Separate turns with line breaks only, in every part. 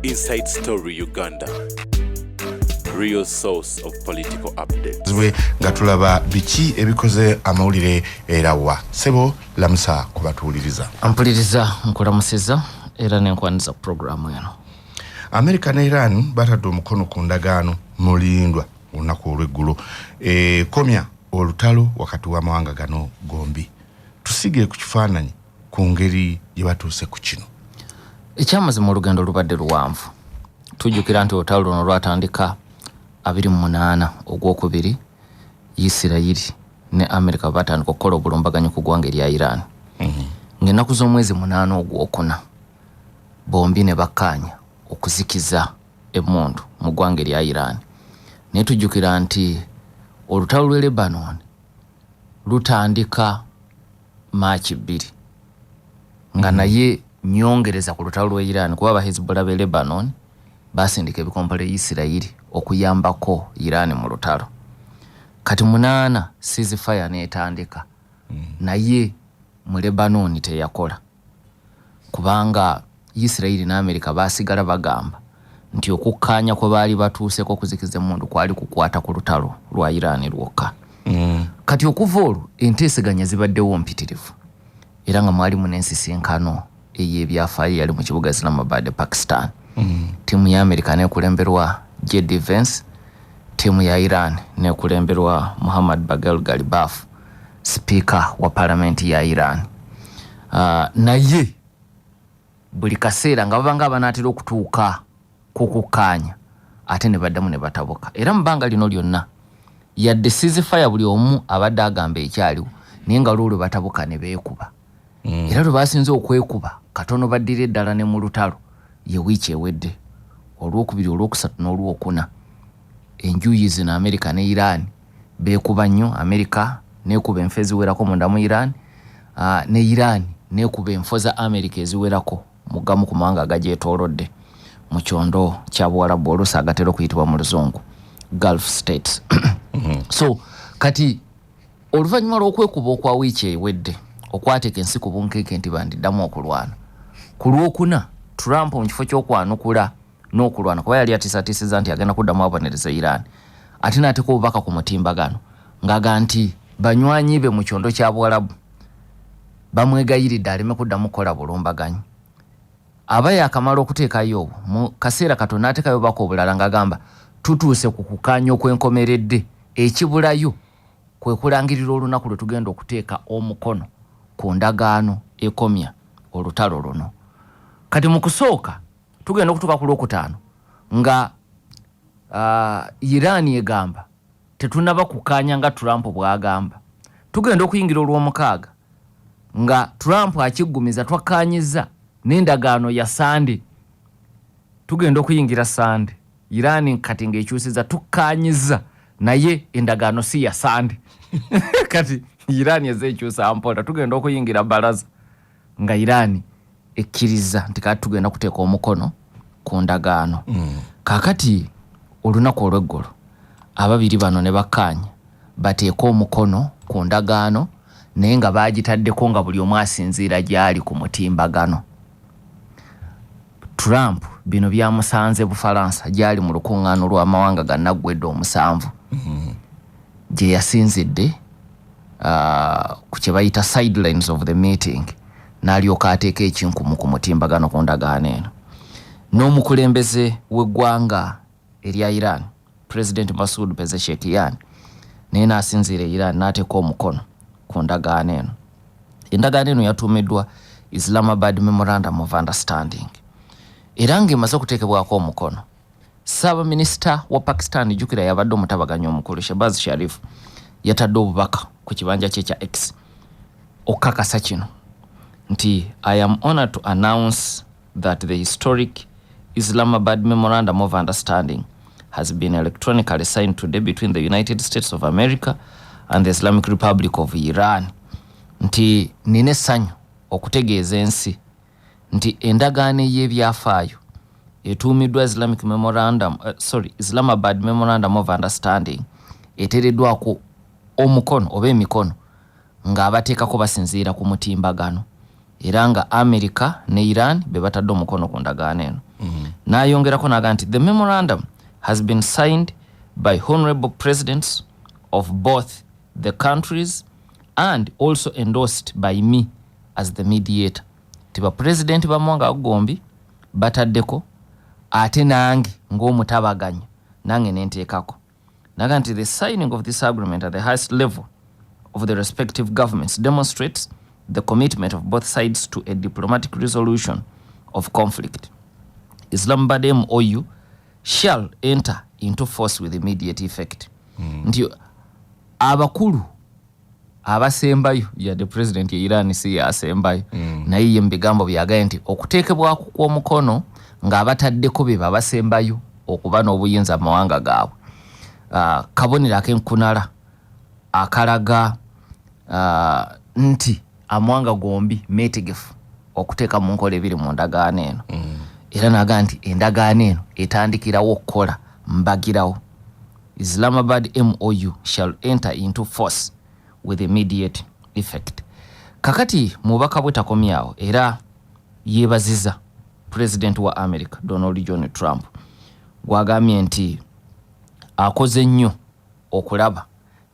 Inside Story Uganda. Real source of political updates.
Zwe nga tulaba biki ebikoze amawulire era wa sebo lamusa kubatuwuliriza.
Ampuliriza nkulamusiza era nenkwaniza ku puroguramu eno.
America ne Iran batadde omukono ku ndagaano mulindwa olunaku olw'eggulo ekomya olutalo wakati w'amawanga gano gombi. Tusigire ku kifaananyi ku ngeri gye batuuse ku kino.
Ekyamazima olugendo lubadde luwanvu. Tujjukira nti olutalo luno lwatandika 28 ogwokubiri, Isirayiri ne Amerika batandika okukola obulumbaganyi ku ggwanga erya Iran. Ng'ennaku z'omwezi 8 ogwokuna bombi ne bakkaanya okuzikiza emmundu mu ggwanga erya Iran. Naye tujjukira nti olutalo lw'e Lebanon lutandika Maaki 2 nga naye nyongereza ku lutalo lw'e Iran, kuba aba Hezbollah b'e Lebanon basindika ebikompolo e Isirayiri okuyambako Iran mu lutalo. Kati 8 ceasefire n'etandika, naye mu Lebanon teyakola, kubanga Isirayiri ne Amerika basigala bagamba nti okukkaanya kwe baali batuuseko okuzikiza emmundu kwali kukwata ku lutalo lwa Iran lwokka. Kati okuva olwo enteeseganya zibaddewo mpitirivu, era nga mwalimu n'ensisinkano ey'ebyafaayo eyali mu kibuga Islamabad, Pakistan. Ttiimu ya Amerika n'ekulemberwa JD Vance, ttiimu ya Iran n'ekulemberwa Muhammad Bagher Ghalibaf, sipiika wa palamenti ya Iran. Naye buli kaseera nga babanga abanaatera okutuuka ku kukkaanya, ate ne baddamu ne batabuka. Era mu bbanga lino lyonna yadde ceasefire buli omu abadde agamba ekyaliwo, naye nga lwo lwe batabuka ne beekuba. Era lwe basinze okwekuba katono baddira eddala ne mu lutalo ye wiiki ewedde, olwokubiri, olwokusatu n'olwokuna. Enjuyi zino Amerika ne Iran beekuba nnyo. Amerika n'ekuba enfo eziwerako munda mu Iran, ne Iran n'ekuba enfo za Amerika eziwerako mu gamu ku mawanga agagyetoolodde mu kyondo kya Buwalabu, oluusi agatera okuyitibwa mu Luzungu Gulf States. So kati oluvannyuma lw'okwekuba okwa wiiki ewedde okwateeka ensi ku bunkenke nti bandiddamu okulwana, ku Lwokuna Trump mu kifo ky'okwanukula n'okulwana, kuba yali atiisatiisiza nti agenda kuddamu abonereza Iran, ate n'ateeka obubaka ku mutimbagano ng'aga nti banywanyi be mu kyondo kya Buwalabu bamwegayiridde aleme kuddamu kukola bulumbaganyi. Aba yakamala okuteekayo obwo, mu kaseera katono n'ateekayo obubaka obulala ng'agamba tutuuse ku kukkaanya okwenkomeredde, ekibulayo kwe kulangirira olunaku lwe tugenda okuteeka omukono ku ndagaano ekomya olutalo luno. Kati mu kusooka tugenda okutuuka ku Lwokutaano nga Iran egamba tetunaba kukkaanya nga Trump bw'agamba. Tugenda okuyingira Olwomukaaga nga Trump akiggumiza twakkaanyizza n'endagaano ya Sande. Tugenda okuyingira Sande, Iran kati ng'ekyusiza tukkaanyizza naye endagaano si ya Sande. Kati Iran ezze ekyusa mpola. Tugenda okuyingira Balaza nga Iran ekkiriza nti kati tugenda kuteeka omukono ku ndagaano. Kaakati olunaku olw'eggulo ababiri bano ne bakkaanya bateeke omukono ku ndagaano, naye nga baagitaddeko nga buli omu asinziira gy'ali ku mutimbagano. Trump bino byamusanze Bufalansa gy'ali mu lukuŋŋaano lw'amawanga gannaggwedde omusanvu, gye yasinzidde ku kye bayita sidelines of the meeting, n'alyoka ateeka ekinkumu ku mutimbagano ku ndagaano eno. N'omukulembeze w'eggwanga erya Iran, President Masoud Pezeshkian, naye n'asinziira e Iran n'ateeka omukono ku ndagaano eno. Endagaano eno yatuumiddwa Islamabad Memorandum of Understanding, era ng'emaze okuteekebwako omukono, Ssaabaminisita wa Pakistan, jjukira yabadde omutabaganyi omukulu, Shehbaz Sharif, yatadde obubaka ku kibanja kye kya X okukakasa kino nti "I am honored to announce that the historic Islamabad Memorandum of Understanding has been electronically signed today between the United States of America and the Islamic Republic of Iran," nti nina essanyu okutegeeza ensi nti endagaano ey'ebyafaayo etuumiddwa Islamic Memorandum, sorry, Islamabad Memorandum of Understanding eteereddwako omukono oba emikono ng'abateekako basinziira ku mutimbagano, era nga America ne Iran be batadde omukono ku ndagaano eno. N'ayongerako n'agamba nti the memorandum has been signed by honorable presidents of both the countries and also endorsed by me as the mediator. Nti bapulezidenti bamawanga gombi bataddeko, ate nange ng'omutabaganya nange nenteekako. Naga nti the signing of this agreement at the highest level of the respective governments demonstrates the commitment of both sides to a diplomatic resolution of conflict. Islamabad MOU shall enter into force with immediate effect. Nti abakulu abasembayo, yadde president ye Iran si yasembayo, naye ye mu bigambo byagaye nti okuteekebwako kw'omukono ng'abataddeko be babasembayo okuba n'obuyinza mu mawanga gaabwe, kabonero ak'enkunala akalaga nti amawanga gombi meetegefu okuteeka mu nkola ebiri mu ndagaano eno. Era naga nti endagaano eno etandikirawo okukola mbagirawo. Islamabad MOU shall enter into force with immediate effect. Kakati mu bubaka bwe takomyawo, era yeebaziza pulezidenti wa America Donald John Trump, gwagambye nti akoze nnyo okulaba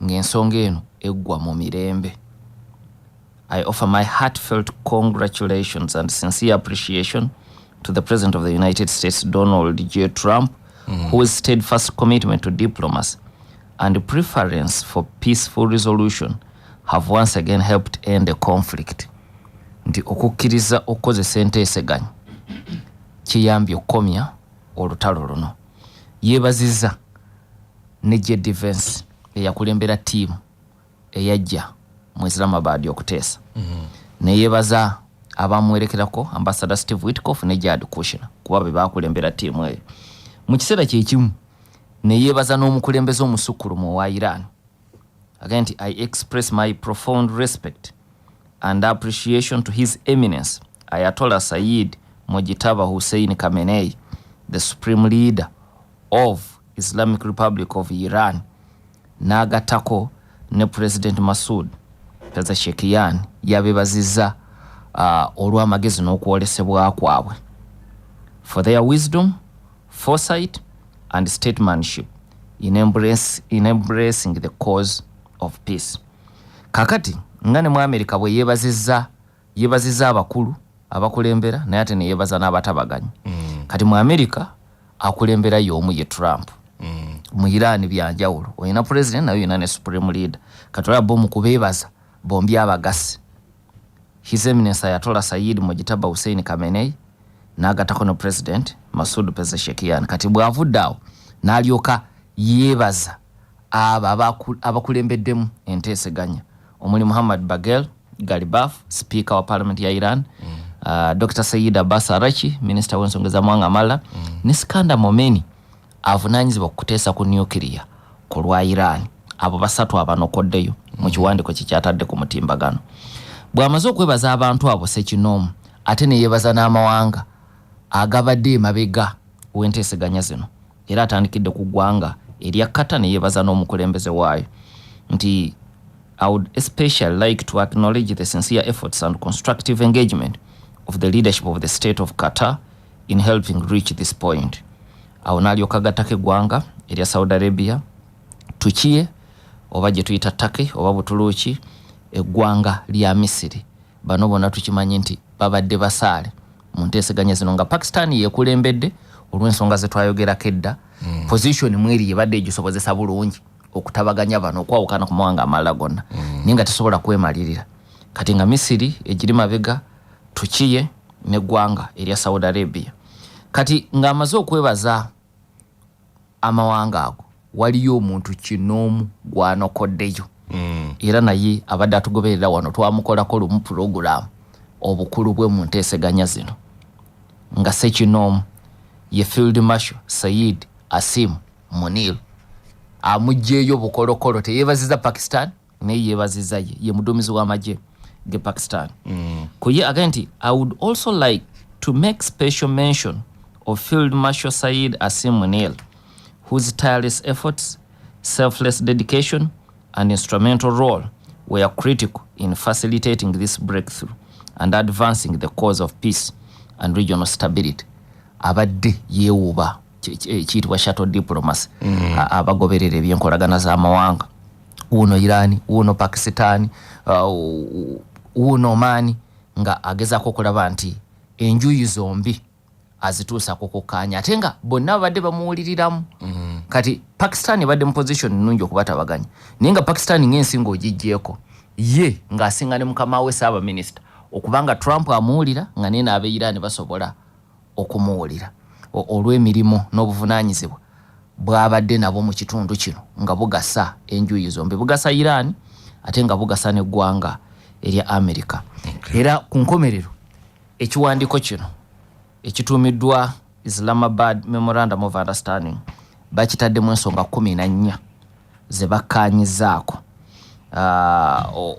ng'ensonga eno eggwa mu mirembe. I offer my heartfelt congratulations and sincere appreciation to the President of the United States, Donald J. Trump, whose steadfast commitment to diplomacy and preference for peaceful resolution have once again helped end the conflict. Nti okukkiriza okukozesa enteeseganya kiyambye okukomya olutalo luno. Yeebazizza ne JD Vance eyakulembera ttiimu eyajja mu Islamabad okuteesa, neyeebaza abamuwerekerako, Ambassador Steve Witkoff ne Jared Kushner, kuba be bakulembera ttiimu eyo. Mu kiseera kyekimu neyeebaza n'omukulembeze omusukkulumu owa Iran. Agambye nti I express my profound respect and appreciation to His Eminence Ayatollah Sayyid Mojtaba Hussein Khamenei, the supreme leader of Islamic Republic of Iran, n'agattako ne President Masud Pezeshkian. Yabebazizza olw'amagezi n'okwolesebwa kwabwe, for their wisdom, foresight and statesmanship in embracing the cause of peace. Kakati nga ne mu Amerika bwe yeebazizza, yeebazizza abakulu abakulembera, naye ate neyeebaza n'abatabaganya. Kati mu Amerika akulembera y'omu, ye Trump. Mu Iran byanjawulo, olina president naye olina ne supreme leader. Kati olaba bo mu kubeebaza bombi abagasi, His Eminence Ayatollah Sayyid Mojtaba Hussein Khamenei, n'agattako ne President Masud Pezeshkian. Kati bw'avudde awo n'alyoka yeebaza abo abakulembeddemu enteeseganya, omuli Muhammad Bagher Ghalibaf, speaker wa parliament ya Iran, Dr Sayid Abbas Arachi, minisita w'ensonga z'amawanga amalala, ne Skander Momeni, avunaanyizibwa ku kuteesa ku nuclear ku lwa Iran. Abo basatu abanokoddeyo mu kiwandiiko kyekyatadde ku mutimbagano. Bw'amaze okwebaza abantu abo sekinoomu, ate ne yeebaza n'amawanga agabadde emabega w'enteeseganya zino. Era atandikidde ku ggwanga erya Qatar, ne yeebaza n'omukulembeze waayo nti I would especially like to acknowledge the sincere efforts and constructive engagement of the leadership of the state of Qatar in helping reach this point. Awo n'alyoka agattako eggwanga erya Saudi Arabia, Tukiye oba gye tuyita Turkey oba Butuluuki, eggwanga lya Misiri. Bano bonna tukimanyi nti babadde basaale mu nteeseganya zino, nga Pakistan yekulembedde olw'ensonga ze twayogerako edda. Position mweri yebadde egisobozesa bulungi okutabaganya bano okwawukana ku mawanga amalala gonna, naye nga tesobola kwemalirira. Kati nga Misiri egiri mabega, Tukiye neggwanga erya Saudi Arabia. Kati ng'amaze okwebaza amawanga ago, waliyo omuntu kinoomu gwanokoddeyo, era naye abadde atugoberera wano, twamukolako lumu puroguramu obukulu bwe mu nteeseganya zino, nga sekinoomu ye Field Marshal Sayid Asim Munir. Amugjeeyo bukolokolo, teyeebaziza Pakistan, naye yeebaziza ye, ye muduumizi w'amagye ge Pakistan. Ku ye agambye nti I would also like to make special mention of Field Marshal Sayid Asim Munir, whose tireless efforts, selfless dedication and instrumental role were critical in facilitating this breakthrough and advancing the cause of peace and regional stability. Abadde yeewuba ekiyitibwa shuttle diplomacy. Abagoberera ebyenkolagana z'amawanga, wuuno Iran, wuuno Pakistan, wuuno Oman, nga agezaako okulaba nti enjuyi zombi azituusa ku kukkaanya, ate nga bonna babadde bamuwuliriramu. Kati Pakistan ebadde mu position nnungi okubatabaganya, naye nga Pakistan ng'ensi ng'ogiggyeko ye ng'asinga ne mukama we saabaminisita, okubanga Trump amuwulira nga naye n'ab'e Iran basobola okumuwulira olw'emirimu n'obuvunaanyizibwa bw'abadde nabo mu kitundu kino, nga bugasa enjuyi zombi, bugasa Iran ate nga bugasa n'eggwanga erya America. Era ku nkomerero ekiwandiiko kino ekituumiddwa Islamabad Memorandum of Understanding bakitaddemu ensonga 14 ze bakkaanyizaako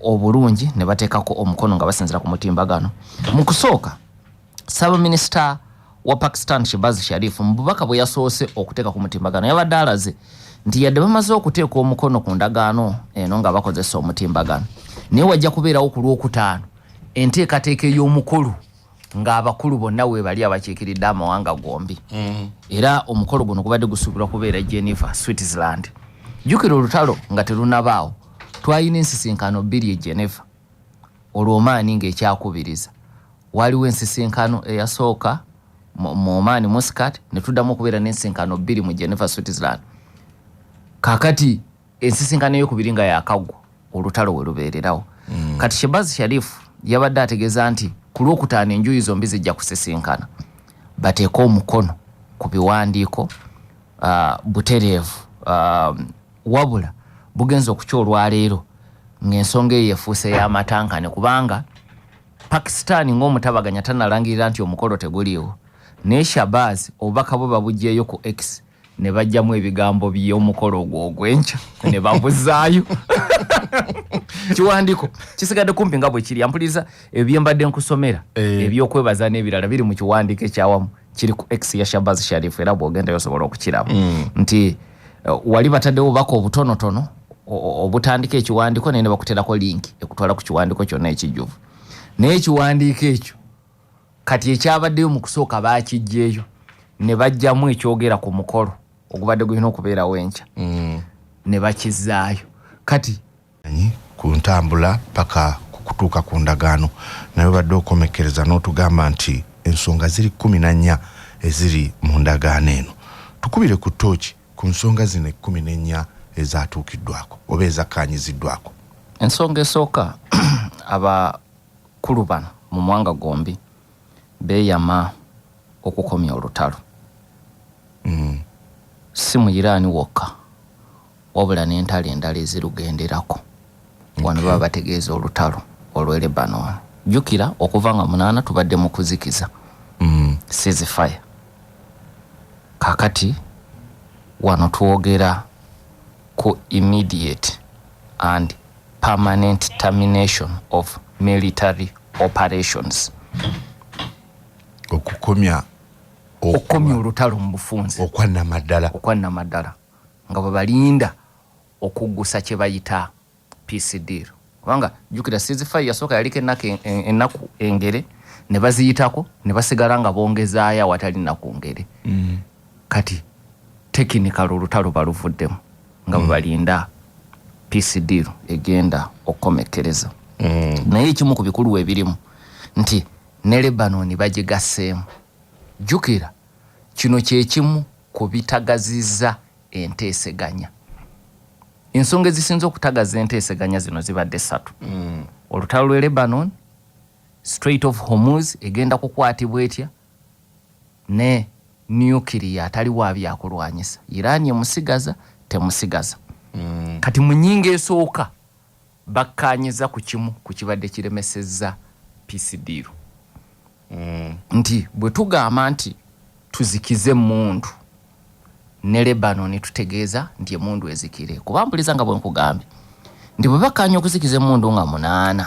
obulungi ne bateekako omukono nga basinzira ku mutimbagano. Mu kusooka saabaminisita wa Pakistan Shehbaz Sharif mu bubaka bwe yasoose okuteeka ku mutimbagano yabadde alaze nti yadde bamaze okuteeka omukono ku ndagaano eno nga bakozesa omutimbagano, naye wajja kubeerawo ku Lwokutaano enteekateeka ey'omukolo ng'abakulu bonna weebali abakiikiridde amawanga gombi. Era omukolo guno gubadde gusuubirwa kubeera Geneva, Switzerland. Jjukira olutalo nga terunabaawo twalina ensisinkano bbiri e Geneva, olwo Omaani ng'ekyakubiriza. Waliwo ensisinkano eyasooka mu Omaani, Muscat, ne tuddamu okubeera n'ensisinkano bbiri mu Geneva, Switzerland. Kaakati ensisinkano eyokubiri nga yakaggwa olutalo we lubeererawo. Kati Shehbaz Sharif yabadde ategeeza nti ku Lwokutaano enjuyi zombi zijja kusisinkana bateeke omukono ku biwandiiko butereevu. Wabula bugenza okukya olwaleero ng'ensonga eyo efuuse y'amatankane, kubanga Pakistan ng'omutabaganya tanalangirira nti omukolo teguliiwo, naye Shahbaz obubaka bwe babuggyeyo ku X ne bajjamu ebigambo by'omukolo ogwo ogw'enkya ne babuzaayo. Kiwandiiko kisigadde kumpi nga bwe kiri. Ampuliriza, ebyo bye mbadde nkusomera ebyokwebaza n'ebirala biri mu kiwandiiko ekyawamu kiri ku X ya Shahbaz Sharif, era bw'ogendayo osobola okukiraba nti wali bataddewo obubaka obutonotono obutandika ekiwandiiko, naye ne bakuteerako link ekutwala ku kiwandiiko kyonna ekijjuvu. Naye ekiwandiiko ekyo kati ekyabaddeyo mu kusooka baakiggyeyo ne bajjamu ekyogera ku mukolo ogubadde gulina okubeerawo enkya ne bakizaayo kati.
Ku ntambula paka kukutuuka ku ndagaano, naye obadde okomekkereza n'otugamba nti ensonga ziri 14 eziri mu ndagaano eno. Tukubire ku ttooki ku nsonga zino 14 ezatuukiddwako oba ezakkaanyiziddwako.
Ensonga esooka, abakulu bano mu mawanga gombi beeyama okukomya olutalo, si mu Iran wokka wabula n'entalo endala ezirugenderako. Wano baba bategeeza olutalo olw'e Lebanon. Jjukira okuva nga 8 tubadde mu kuzikiza, ceasefire. Kakati wano twogera ku immediate and permanent termination of military operations.
Okukomya
okukomya olutalo mu bufunze.
Okwannamaddala.
Okwannamaddala, nga bwe balinda okuggusa kye bayita peace deal, kubanga jjukira ceasefire yasooka yaliko ennaku engere ne baziyitako ne basigala nga bongezaayo awatali nnaku ngere. Kati technical olutalo baluvuddemu nga bwe balinda peace deal egenda okukomekkereza. Naye ekimu ku bikulu ebirimu nti ne Lebanon bagigasseemu. Jjukira kino kyekimu ku bitagazizza enteeseganya. Ensonga ezisinze okutagaza enteeseganya zino zibadde ssatu: olutalo lw'e Lebanon, Strait of Hormuz egenda kukwatibwa etya, ne nuclear atali wa byakulwanyisa, Iran emusigaza temusigaza. Kati mu nnyingo esooka bakkaanyiza ku kimu ku kibadde kiremesezza peace deal, nti bwe tugamba nti tuzikize emmundu ne Lebanon, tutegeeza nti emmundu ezikire, kuba mpuliza nga bwe nkugambye nti bwe bakkaanya okuzikiza emmundu nga 8,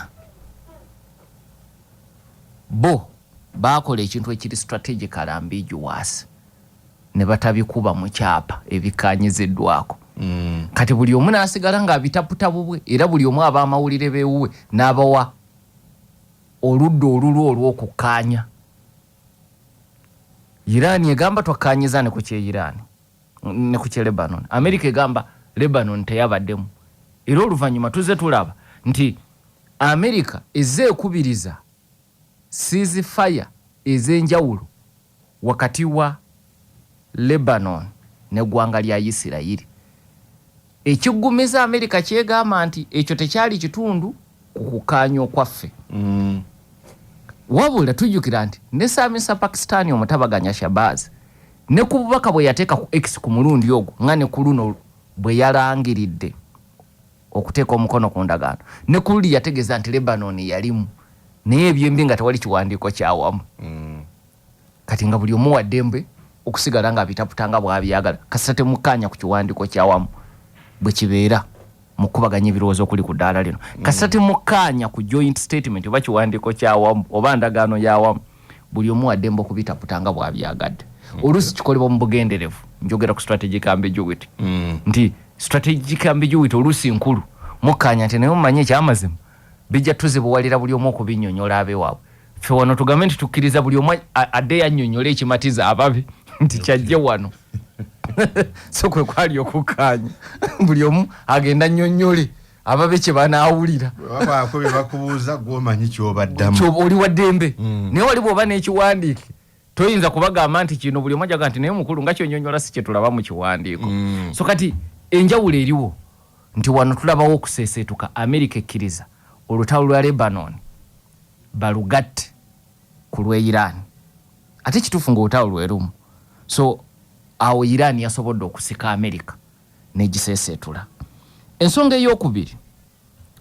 bo baakola ekintu ekiri strategical ambiguous ne batabikuba mu kyapa ebikkaanyiziddwako. Kati buli omu n'asigala ng'abitaputa bubwe, era buli omu aba amawulire beewuwe n'abawa oludda olulwo olw'okukkaanya. Iran egamba twakkanyiza ne ku kye Iran ne ku kye Lebanon. America egamba Lebanon teyabaddemu. Era oluvannyuma tuzze tulaba nti America ezze ekubiriza ceasefire ez'enjawulo wakati wa Lebanon n'eggwanga lya Yisirayiri. Ekiggumiza America ky'egamba nti ekyo tekyali kitundu ku kukkaanya okwaffe. Wabula tujjukira nti ne Ssaabaminisita Pakistan omutabaganya Shahbaz ne ku bubaka bwe yateeka ku X ku mulundi ogwo nga ne ku luno bwe yalangiridde okuteeka omukono ku ndagaano ne ku luli yategeeza nti Lebanon yalimu naye ebyembi nga tewali kiwandiiko kyawamu. Kati nga buli omu wa ddembe okusigala ng'abitaputa nga bw'abyagala kasita temukkaanya ku kiwandiiko kyawamu bwe kibeera mu kukubaganya ebirowoozo okuli ku ddaala lino. Kasita temukkaanya ku joint statement oba kiwandiiko kyawamu oba ndagaano yawamu, buli omu wa ddembe okubitaputa nga bw'abyagadde. Oluusi kikolebwa mu bugenderevu. Njogera ku strategic ambiguity. Nti strategic ambiguity oluusi nkulu. Mukkaanya nti naye mumanye ekyamazima bijja tuzibuwalira buli omu okubinnyonnyola abeewaabwe. Ffe wano tugambe nti tukkiriza buli omu adde yannyonnyola ekimatiza ababe nti kyajje wano. So kwe kwali okukkaanya buli omu agenda annyonnyole ababe kye banaawulira.
Babaako bye bakubuuza gw'omanyi ky'obaddamu.
Oli wa ddembe. Naye wali bw'oba n'ekiwandiike toyinza kubagamba nti kino buli omu ajaga nti naye mukulu nga kyonnyonnyola si kye tulaba mu kiwandiiko. So kati enjawulo eriwo nti wano tulabawo okuseeseetuka. America ekkiriza olutalo lwa Lebanon balugatte ku lw'e Iran, ate kituufu ng'olutalo lwe lumu. So awo Iran yasobodde okusika America n'egiseeseetula. Ensonga ey'okubiri,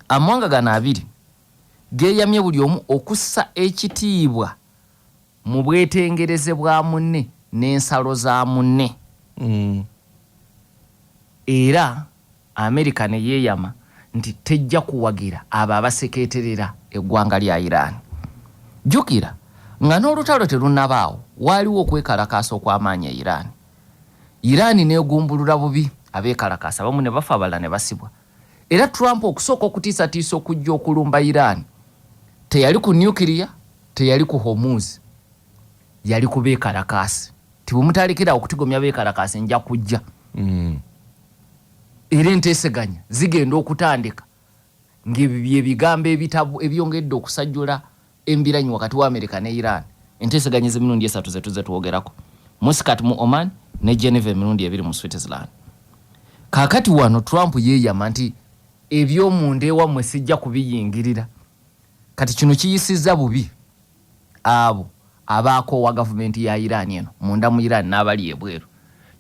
amawanga gano abiri geeyamye buli omu okussa ekitiibwa mu bwetengereze bwa munne n'ensalo za munne. Era America ne yeeyama nti tejja kuwagira abo abasekeeterera eggwanga lya Iran. Jjukira nga n'olutalo terunnabaawo waaliwo okwekalakaasa okw'amaanyi e Iran. Iran n'egumbulula bubi abeekalakaasa abamu ne bafa abalala ne basibwa. Era Trump okusooka okutiisatiisa okujja okulumba Iran teyali ku nuclear, teyali ku Hormuz, yali ku beekalakaasi. Nti bwe mutalekerawo okutigomya beekalakaasi nja kujja. Era enteeseganya zigenda okutandika ng'ebyo bye bigambo ebitabu ebyongedde okusajjula embiranyi wakati wa America ne Iran. Enteeseganya ez'emirundi esatu ze tuzze twogerako, Muscat mu Oman ne Geneva emirundi ebiri mu Switzerland. Kaakati wano Trump yeeyama nti eby'omunda ewammwe sijja kubiyingirira. Kati kino kiyisizza bubi abo abaakoowa gavumenti ya Iran eno munda mu Iran n'abali ebweru.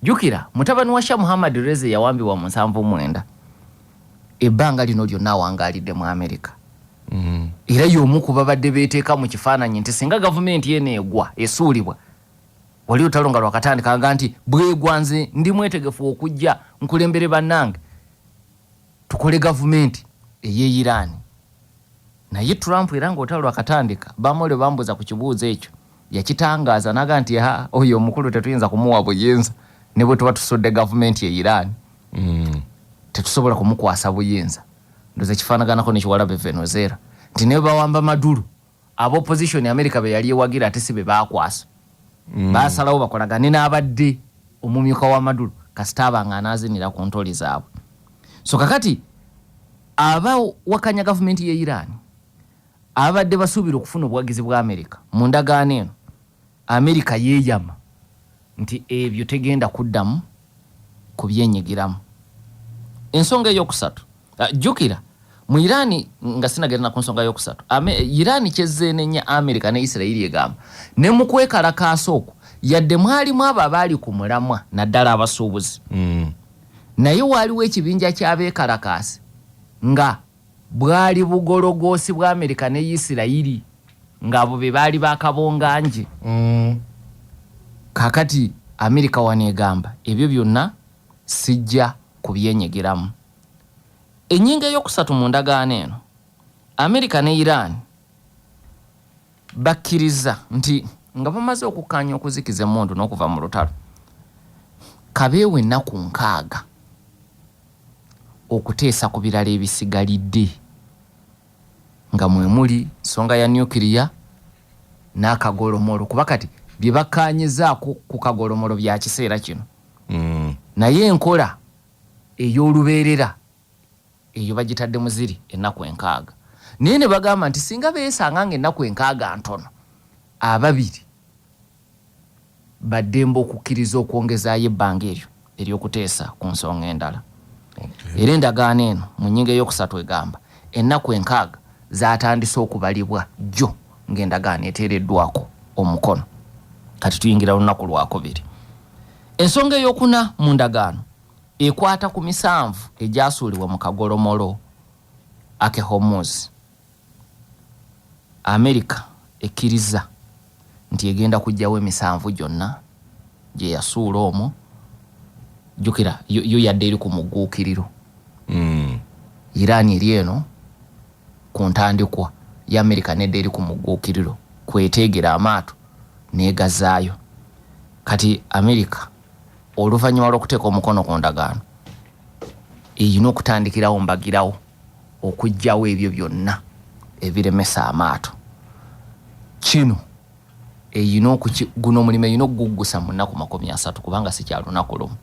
Jjukira mutabani wa Shah Muhammad Reza eyawambibwa mu 79 ebbanga lino lyonna awangaalidde mu Amerika. Era y'omu ku babadde beeteeka mu kifaananyi nti singa gavumenti eno egwa esuulibwa, wali olutalo nga lwakatandika nga nti bwegwa nze ndi mwetegefu okujja nkulembere bannange tukole gavumenti ey'e Iran. Naye Trump era ng'olutalo lwakatandika bamole bambuuza ku kibuuzo ekyo yakitangaaza n'agamba nti ha oyo omukulu tetuyinza kumuwa buyinza ne bwe tuba tusudde gavumenti e Iran. Tetusobola kumukwasa buyinza. Ndoza kifaanaganako n'ekiwalabu e Venezuela nti ne bawamba Maduro aba opposition America be yali ewagira ate si be baakwasa. Baasalawo bakolagane n'abadde omumyuka wa Maduro kasita aba nga anaazinira ku ntoli zaabwe. So kakati abawakanya gavumenti y'e Iran ababadde basuubira okufuna obuwagizi bwa America mu ndagaano eno, America yeeyama nti ebyo tegenda kuddamu kubyenyigiramu. Ensonga ey'okusatu, jjukira mu Iran nga sinagenda ku nsonga y'okusatu, Iran kyezzenenya America ne Israel egamba ne mu kwekalakaasa okwo yadde mwalimu abo abaali ku mulamwa naddala abasuubuzi. Naye waaliwo ekibinja ky'abeekalakaasi nga bwali bugologoosi bwa Amerika ne Yisirayiri ng'abo be baali bakabonganje. Kaakati Amerika wano egamba ebyo byonna sijja kubyenyigiramu. Ennyingo ey'okusatu mu ndagaano eno, Amerika ne Iran bakkiriza nti nga bamaze okukkaanya okuzikiza emmundu n'okuva mu lutalo, kabeewo ennaku 60 okuteesa ku birala ebisigalidde nga mwe muli nsonga ya nuclear n'akagolomolo, kuba kati Bye bakkaanyizaako ku kagolomolo bya kiseera kino, naye enkola ey'olubeerera eyo bagitadde mu ziri ennaku 60. Naye ne bagamba nti singa beesanga nga ennaku 60 ntono, ababiri baddembe okukkiriza okwongezaayo ebbanga eryo ery'okuteesa ku nsonga endala. Era endagaano eno mu nnyingo eyokusatu egamba ennaku 60 zatandise okubalibwa jjo ng'endagaano eteereddwako omukono. Kati tuyingira lunaku lwakubiri. Ensonga eyokuna mu ndagaano ekwata ku misanvu egyasuulibwa mu kagolomolo ake Hormuz. Amerika ekkiriza nti egenda kuggyawo emisanvu gyonna gye yasuula omwo. Jjukira yo yadde eri ku mugguukiriro. Iran eri eno ku ntandikwa ya Amerika nedda eri ku mugguukiriro kweteegera amaato n'egazaayo. Kati Amerika oluvannyuma lw'okuteeka omukono ku ndagaano erina okutandikirawo mbagirawo okuggyawo ebyo byonna ebiremesa amaato. Kino erina guno omulimu erina okuguggusa mu nnaku 30, kubanga si kya lunaku lumu.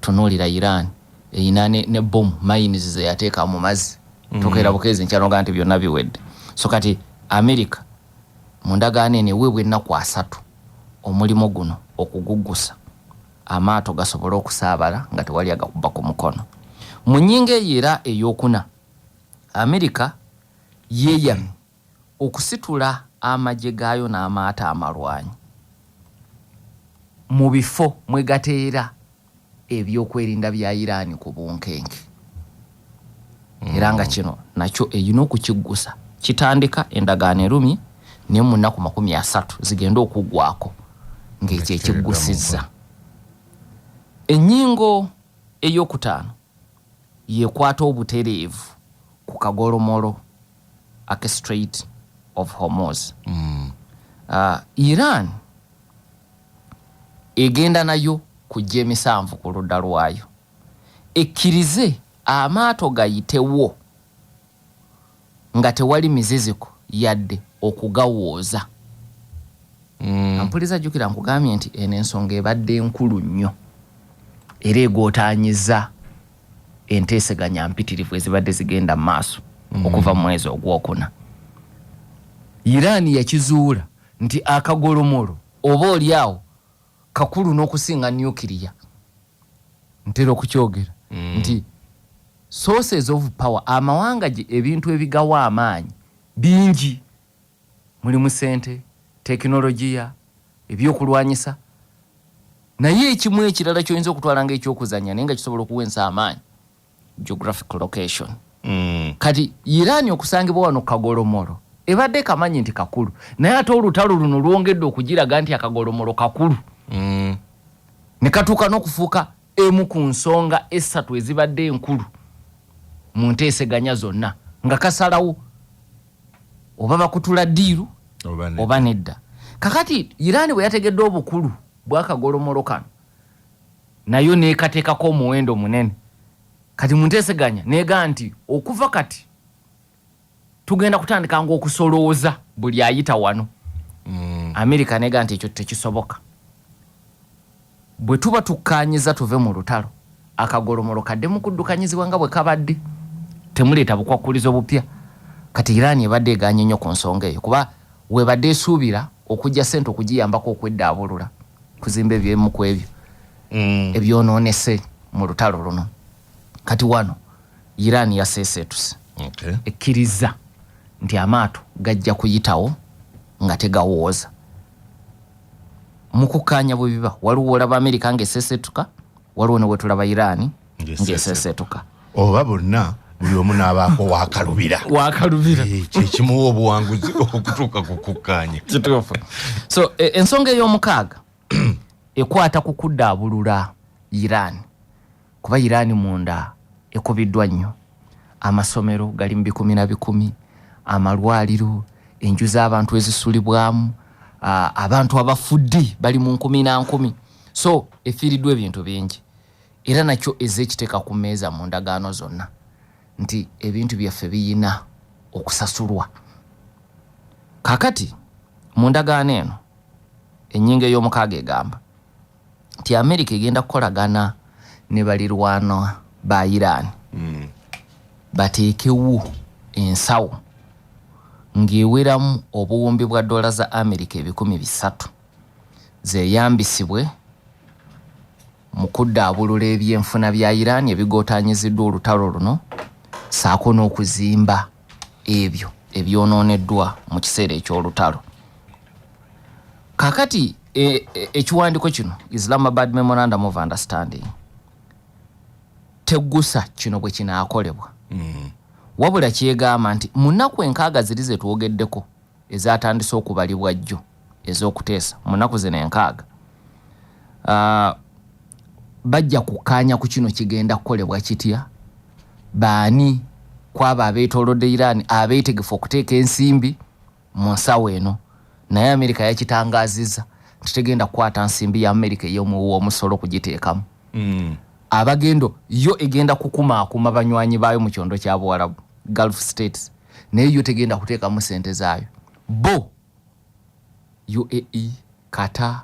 Tunuulira Iran erina ne bomu mines ze yateeka mu mazzi, tokeera bukeezi nkyanoga nti byonna biwedde. So kati Amerika mu ndagaano eno eweebwa ennaku 30 omulimu guno okuguggusa, amaato gasobole okusaabala nga tewali agakuba ku mukono. Mu nnyingo eyo era eyokuna, Amerika yeeyamye okusitula amagye gaayo n'amaato amalwanyi mu bifo mwe gateera ebyokwerinda bya Iran ku bunkenke. Era nga kino nakyo erina okukiggusa, kitandika endagaano erumye, naye mu nnaku 30 zigenda okuggwako ng'ekyo ekiggusizza. Ennyingo eyokutaano yekwata obutereevu ku kagolomolo ake Strait of Hormuz. Iran egenda nayo kujja emisanvu ku ludda lwayo, ekkirize amaato gayitewo nga tewali miziziko yadde okugawooza. Ampuliza, jjukira nkugambye nti eno ensonga ebadde nkulu nnyo era egootaanyiza enteeseganya mpitirivu ezibadde zigenda mu maaso okuva mu mwezi ogwokuna. Iran yakizuula nti akagolomolo oba oli awo kakulu n'okusinga nuclear. Ntera okukyogera nti sources of power, amawanga ebintu ebigawa amaanyi bingi, mulimu sente, tekinologiya, ebyokulwanyisa, naye ekimu ekirala kyoyinza okutwala nga ekyokuzanya naye nga kisobola okuwa ensi amaanyi, geographic location. Kati Iran okusangibwa wano kagolomolo ebadde kamanyi nti kakulu, naye ate olutalo luno lwongedde okugiraga nti akagolomolo kakulu, ne katuuka n'okufuuka emu ku nsonga esatu ezibadde enkulu mu nteeseganya zonna, nga kasalawo oba bakutula deal oba nedda. Kakati Iran bwe yategedde obukulu bw'akagolomolo kano, nayo nekateekako omuwendo munene. Kati mu nteeseganya neega nti okuva kati tugenda kutandika nga okusolooza buli ayita wano. Amerika neega nti ekyo tekisoboka. Bwe tuba tukkaanyiza tuve mu lutalo, akagolomolo kaddemu kuddukanyizibwa nga bwe kabadde, temuleeta bukwakkulizo bupya. Kati Iran ebadde eganye nnyo ku nsonga eyo, kuba webadde esuubira okujja ssente okugiyambako okweddaabulula, kuzimba ebyemu ku ebyo ebyonoonese mu lutalo luno. Kati wano Iran yaseeseetuse, ekkiriza nti amaato gajja kuyitawo nga tegawooza. Mu kukkaanya bwe biba, waliwo olaba Amerika ng'eseeseetuka, waliwo ne wetulaba Iran ng'eseeseetuka,
oba bonna buli omu n'abaako wakalubira.
Wakalubira.
Kyekimuwa obuwanguzi okutuuka ku kukkaanya.
Kituufu. So ensonga ey'omukaaga ekwata ku kuddaabulula Iran, kuba Iran munda ekubiddwa nnyo. Amasomero gali mu bikumi na bikumi, amalwaliro, enju z'abantu ezisulibwamu, abantu abafudde bali mu nkumi na nkumi. So efiiriddwa ebintu bingi, era nakyo ez'ekiteeka ku mmeeza mu ndagaano zonna nti ebintu byaffe biyina okusasulwa. Kakati mu ndagaano eno Ennyingo ey'omukaaga egamba nti Amerika egenda kukolagana ne balirwana ba Iran bateekewo ensawo ng'eweramu obuwumbi bwa dola za Amerika 300 zeeyambisibwe mu kuddaabulula ebyenfuna bya Iran ebigootaanyiziddwa olutalo luno, ssaako n'okuzimba ebyo ebyonooneddwa mu kiseera eky'olutalo. Kaakati ekiwandiiko kino Islamabad Memorandum of Understanding teggusa kino bwe kinaakolebwa, wabula kyegamba nti mu nnaku 60 ziri ze twogeddeko ezatandise okubalibwa jjo ez'okuteesa, mu nnaku zino 60 bajja kukkaanya ku kino kigenda kukolebwa kitya, baani kwabo abeetoolodde Iran abeetegefu okuteeka ensimbi mu nsawo eno. Naye Amerika yakitangaazizza nti tegenda kukwata nsimbi ya Amerika ey'omuwi w'omusolo kugiteekamu. Abagendo yo egenda kukumaakuma banywanyi baayo mu kyondo kya Buwarabu, Gulf States, naye yo tegenda kuteekamu sente zaayo. Bo UAE, Qatar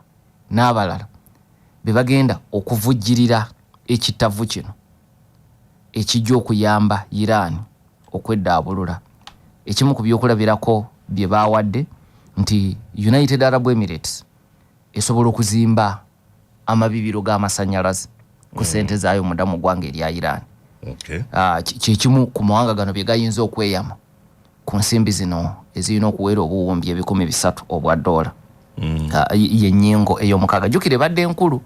n'abalala be bagenda okuvujjirira ekitavu kino ekijja okuyamba Iran okweddaabulula. Ekimu ku byokulabirako bye baawadde nti United Arab Emirates esobola okuzimba amabibiro g'amasannyalaze ku ssente zaayo munda mu ggwanga erya Iran. Kyekimu ku mawanga gano bye gayinza okweyama ku nsimbi zino ezirina okuwera obuwumbi 300 obwa dola. Ye nnyingo ey'omukaaga, jjukira ebadde enkulu.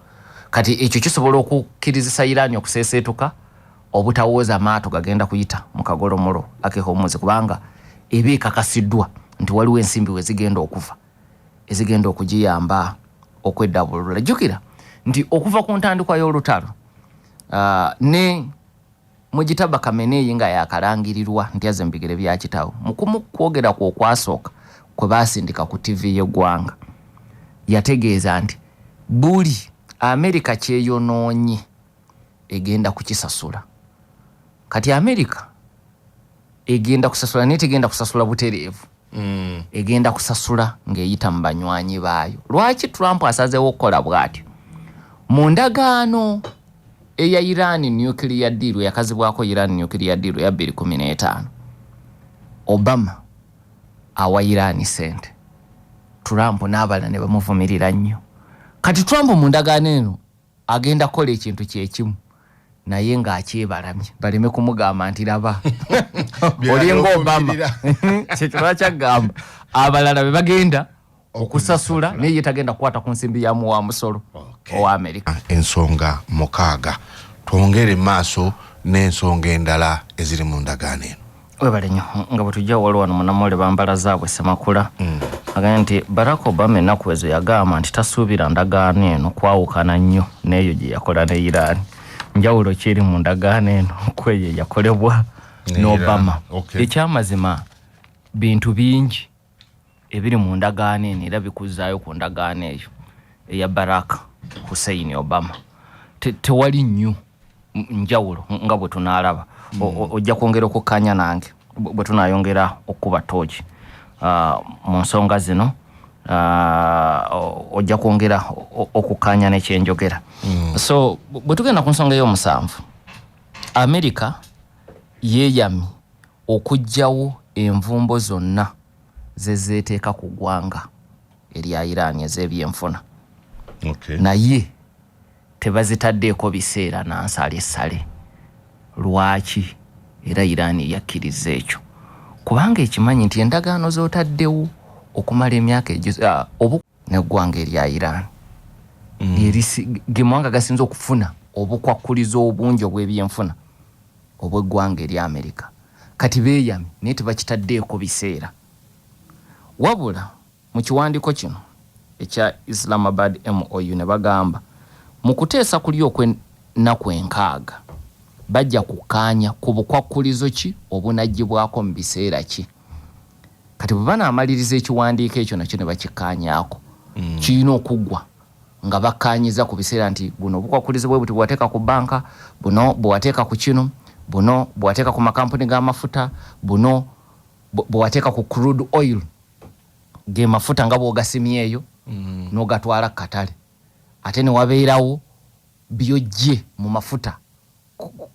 Kati ekyo kisobola okukkirizisa Iran okuseeseetuka obutawooza maato gagenda kuyita mu kagolomolo ak'e Hormuz, kubanga eba ekakasiddwa nti waliwo ensimbi we zigenda okuva ezigenda okugiyamba okweddabulula. Jjukira nti okuva ku ntandikwa y'olutalo ne Mujitaba Khamenei nga yakalangirirwa nti azze mu bigere bya kitaawe, mu kumu kwogera kwe okwasooka kwe baasindika ku TV y'eggwanga, yategeeza nti buli Amerika kyeyonoonye egenda kukisasula. Kati Amerika egenda kusasula, naye tegenda kusasula butereevu, egenda kusasula ng'eyita mu banywanyi baayo. Lwaki Trump asazeewo okukola bw'atyo? Mu ndagaano eya Iran nuclear deal, eyakazibwako Iran nuclear deal eya 2015, Obama awa Iran sente, Trump n'abalala ne bamuvumirira nnyo. Kati Trump mu ndagaano eno agenda kukola ekintu kyekimu, naye ng'akyebalamye baleme kumugamba nti laba olinga Obama. Kyekyo lwaki agamba abalala be bagenda okusasula, naye ye tagenda kukwata ku nsimbi ya muwa musolo owa Amerika.
Ensonga 6, twongere maaso n'ensonga endala eziri mu ndagaano eno.
Webale nnyo. Nga bwe tujja, waliwo wano munamawulire bambala zaabwe Semakula agambye nti Barack Obama ennaku ezo yagamba nti tasuubira ndagaano eno kwawukana nnyo n'eyo gye yakola ne Iran. Njawulo ki eri mu ndagaano eno kweyo eyakolebwa
ne
ne Obama? Ekyamazima, bintu bingi ebiri mu ndagaano eno era bikuzaayo ku ndagaano eyo eya Barack Hussein Obama. Tewali nnyo njawulo nga bwe tunaalaba. Ojja kwongera okukkaanya nange bwe tunaayongera okukuba tooki mu nsonga zino, ojja kwongera okukkaanya nekyenjogera. So bwe tugenda ku nsonga ey'omusanvu, Amerika yeeyamye okuggyawo envumbo zonna zezeeteeka ku ggwanga erya Iran ez'ebyenfuna, naye tebazitaddeeko biseera na nsalessale. Lwaki era Iran yakkiriza ekyo? Kubanga ekimanyi nti endagaano z'otaddewo okumala emyaka obu neggwanga erya Iran ge mawanga gasinza okufuna obukwakkulizo obungi obw'ebyenfuna obw'eggwanga erya Amerika. Kati beeyamye, naye tebakitaddeeko biseera. Wabula mu kiwandiiko kino ekya Islamabad MOU ne bagamba mu kuteesa kuli okw'ennaku 60 bajja kukkaanya ku bukwakkulizo ki obunaggyibwako mu biseera ki. Kati bwe banaamaliriza ekiwandiiko ekyo nakyo ne bakikkaanyaako, kirina okuggwa nga bakkaanyiza ku biseera nti buno obukwakkulizo bwe buti bwewateeka ku banka, buno bwewateeka ku kino, buno bwewateeka ku makampuni g'amafuta, buno bwewateeka ku crude oil, ge mafuta nga bw'ogasimyeyo. N'ogatwala katale, ate ne wabeerawo byojje mu mafuta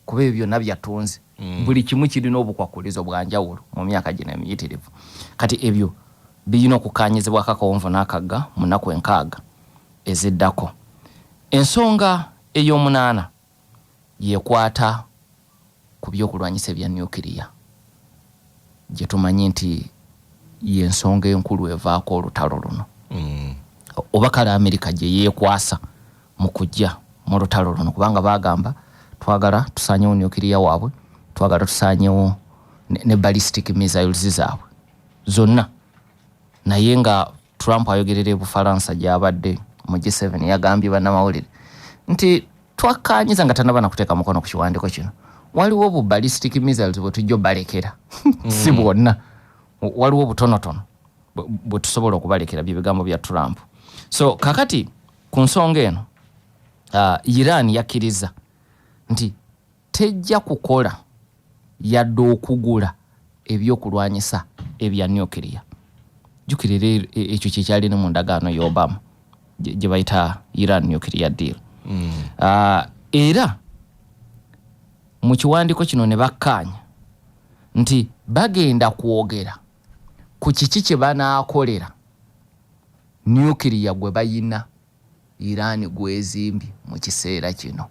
kuba ebyo byonna byatunze. Buli kimu kirina obukwakulizo bwanjawulo mu myaka gino emiyitirivu. Kati ebyo birina okukkaanyizibwako akawonvu n'akagga mu nnaku 60 eziddako. Ensonga ey'omunaana yekwata ku byokulwanyisa ebya nukiriya, gye tumanyi nti yensonga enkulu evaako olutalo luno, oba kale Amerika gye yeekwasa mu kujja mu lutalo luno, kubanga bagamba twagala tusaanyewo nukiriya waabwe, twagala tusaanyewo ne ballistic missiles zaabwe zonna. Naye nga Trump ayogerera e Bufalansa gy'abadde mu G7, yagambye bannamawulire nti twakkaanyiza nga tannaba nakuteeka mukono ku kiwandiiko kino, waliwo bu ballistic missiles bwe tujja obalekera, si bwonna, waliwo obutonotono bwe tusobola okubalekera, bye bigambo bya Trump. So kakati ku nsonga eno, Iran yakkiriza nti tejja kukola yadde okugula ebyokulwanyisa ebya nuclear. Jjukira era ekyo kyekyali ne mu ndagaano ya Obama gye bayita Iran nuclear deal. Era mu kiwandiiko kino ne bakkaanya nti bagenda kwogera ku kiki kye banaakolera nuclear gwe bayina, Iran gwezimbye mu kiseera kino.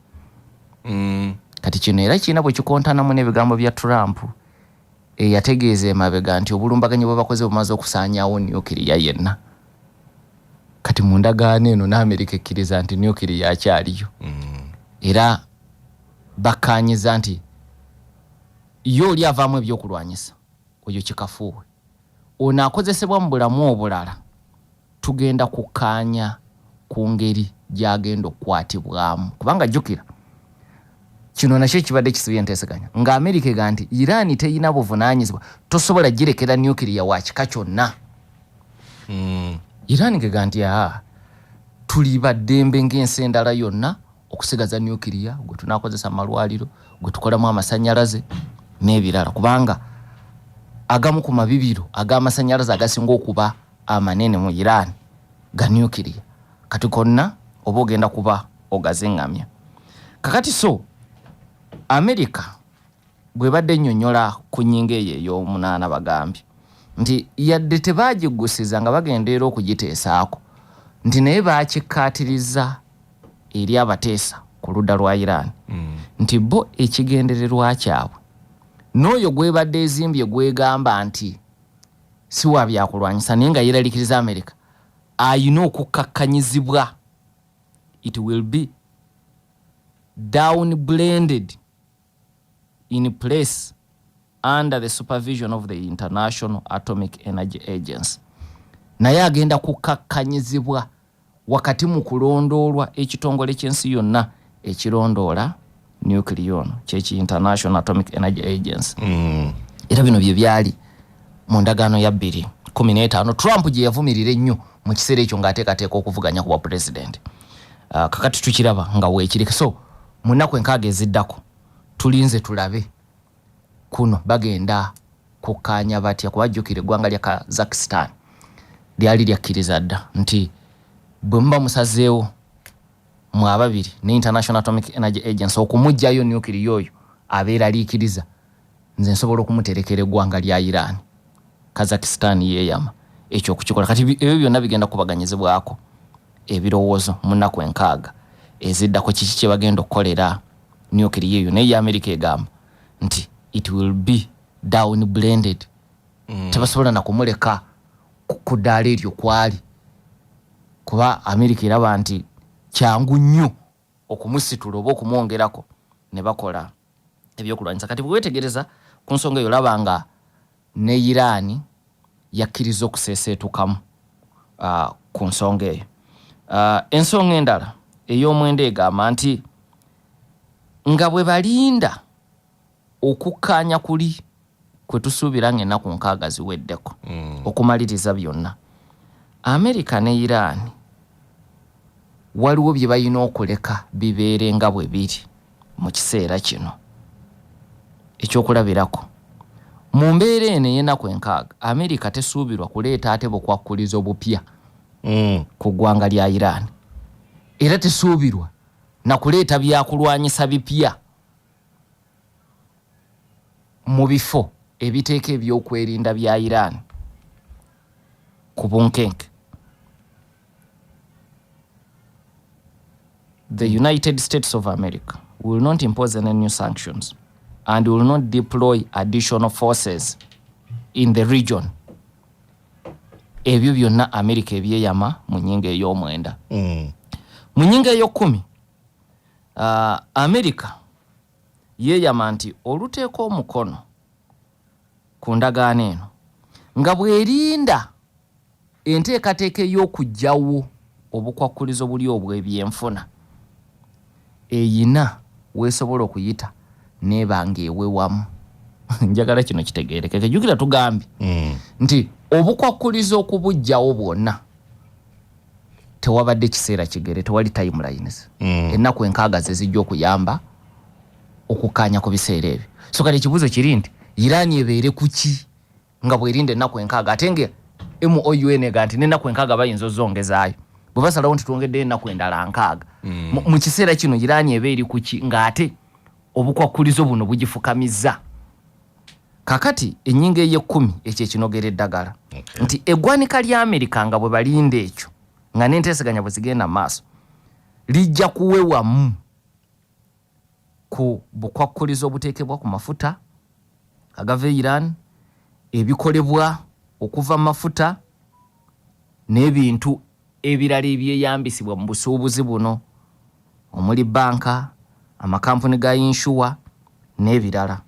Kati kino era kirina bwe kikontanamu n'ebigambo bya Trump eyategeeza emabega nti obulumbaganyi bwe bakoze bumaze okusaanyaawo nuclear yenna. Kati mu ndagaano eno n'Amerika ekkiriza nti nuclear akyaliyo. Era bakkaanyiza nti ye oli avaamu ebyokulwanyisa oyo kikafuuwe, ono akozesebwa mu bulamu obulala, tugenda kukkaanya ku ngeri gy'agenda okukwatibwamu. Kubanga jjukira kino nakyo kibadde kisibye enteeseganya nga Amerika ega nti Iran teyina buvunaanyizibwa, tosobola girekera nuclear wa kika kyonna. Iran gega nti aa, tuli baddembe ng'ensi endala yonna okusigaza nuclear gwe tunakozesa mu malwaliro, gwe tukolamu amasannyalaze n'ebirala, kubanga agamu ku mabibiro ag'amasannyalaze agasinga okuba amanene mu Iran ga nuclear. Kati konna oba ogenda kuba ogaziŋŋamya. Kakati so Amerika bwebadde ennyonnyola ku nnyingo eyo ey'omunaana, bagambye nti yadde tebagiggusiza nga bagenda era okugiteesaako, nti naye bakikkaatiriza eri abateesa ku ludda lwa Iran nti bo ekigendererwa kyabwe n'oyo gwebadde ezimbye gwegamba nti si wa byakulwanyisa naye nga yeeralikiriza Amerika, ayina okukkakkanyizibwa, it will be down blended in place under the supervision of the International Atomic Energy Agency. Naye agenda kukkakkanyizibwa wakati mu kulondoolwa ekitongole ky'ensi yonna ekirondoola nuclear ono, kyeki International Atomic Energy Agency. Era bino bye byali mu ndagaano ya 2015 Trump gye yavumirira ennyo mu kiseera ekyo ng'ateekateeka okuvuganya ku bwa pulezidenti. Kakati tukiraba nga weekiri. So mu nnaku 60 eziddako tulinze tulabe kuno bagenda kukkaanya batya, kubajjukira eggwanga lya Kazakhstan lyali lyakkiriza dda nti bwe muba musazeewo mwe ababiri ne International Atomic Energy Agency okumuggyayo nuclear oyo abeeraliikiriza, nze nsobola okumuterekera eggwanga lya Iran. Kazakhstan yeeyama ekyo okukikola. Kati ebyo byonna bigenda kubaganyizibwako ebirowoozo mu nnaku 60 eziddako, kiki kye bagenda okukolera nuclear eyo. Naye ye Amerika egamba nti it will be down blended. Tebasobola nakumuleka ku ddaala eryo kwali, kuba Amerika eraba nti kyangu nnyo okumusitula oba okumwongerako ne bakola ebyokulwanyisa. Kati bwewetegereza ku nsonga eyo, olaba nga ne Iran yakkiriza okuseeseetukamu ku nsonga eyo. Ensonga endala ey'omwenda egamba nti nga bwe balinda okukkaanya kuli kwe tusuubira ng'ennaku 60 ziweddeko okumaliriza byonna, Amerika ne Iran waliwo bye balina okuleka bibeere nga bwe biri mu kiseera kino. Ekyokulabirako, mu mbeera eno ey'ennaku 60, Amerika tesuubirwa kuleeta ate bukwakkulizo bupya. Ku ggwanga lya Iran, era tesuubirwa nakuleeta byakulwanyisa bipya mu bifo ebiteeka ebyokwerinda bya Iran ku bunkenke. The United States of America will not impose any new sanctions and will not deploy additional forces in the region. Ebyo byonna America ebyeyama mu nnyingo ey'omwenda. Mu nnyingo ey'okkumi, America yeeyama nti oluteeka omukono ku ndagaano eno nga bw'erinda enteekateeka ey'okuggyawo obukwakkulizo buli obw'ebyenfuna, eyina weesobola okuyita neeba ng'ewewamu. Njagala kino kitegeerekeke. Jjukira tugambye nti obukwakkulizo okubuggyawo bwonna tewabadde kiseera kigere, tewali timelines. Ennaku 60 ze zijja okuyamba okukkaanya ku biseera ebyo. So kati ekibuuzo kiri nti Iran ebeere ku ki nga bwerinda ennaku 60, ate nga MOU ega nti n'ennaku 60 bayinza ozongezaayo bwe basalawo nti twongeddeyo ennaku endala 60. Mu kiseera kino Iran eba eri ku ki ng'ate obukwakkulizo buno bugifukamizza? Kakati ennyingo ey'ekkumi, ekyo ekinogera eddagala nti eggwanika lya Amerika nga bwe balinda ekyo nga n'enteeseganya bwe zigenda mu maaso lijja kuwewamu ku bukwakkulizo obuteekebwa ku mafuta agava e Iran, ebikolebwa okuva mu mafuta n'ebintu ebirala ebyeyambisibwa mu busuubuzi buno, omuli banka, amakampuni ga insure n'ebirala.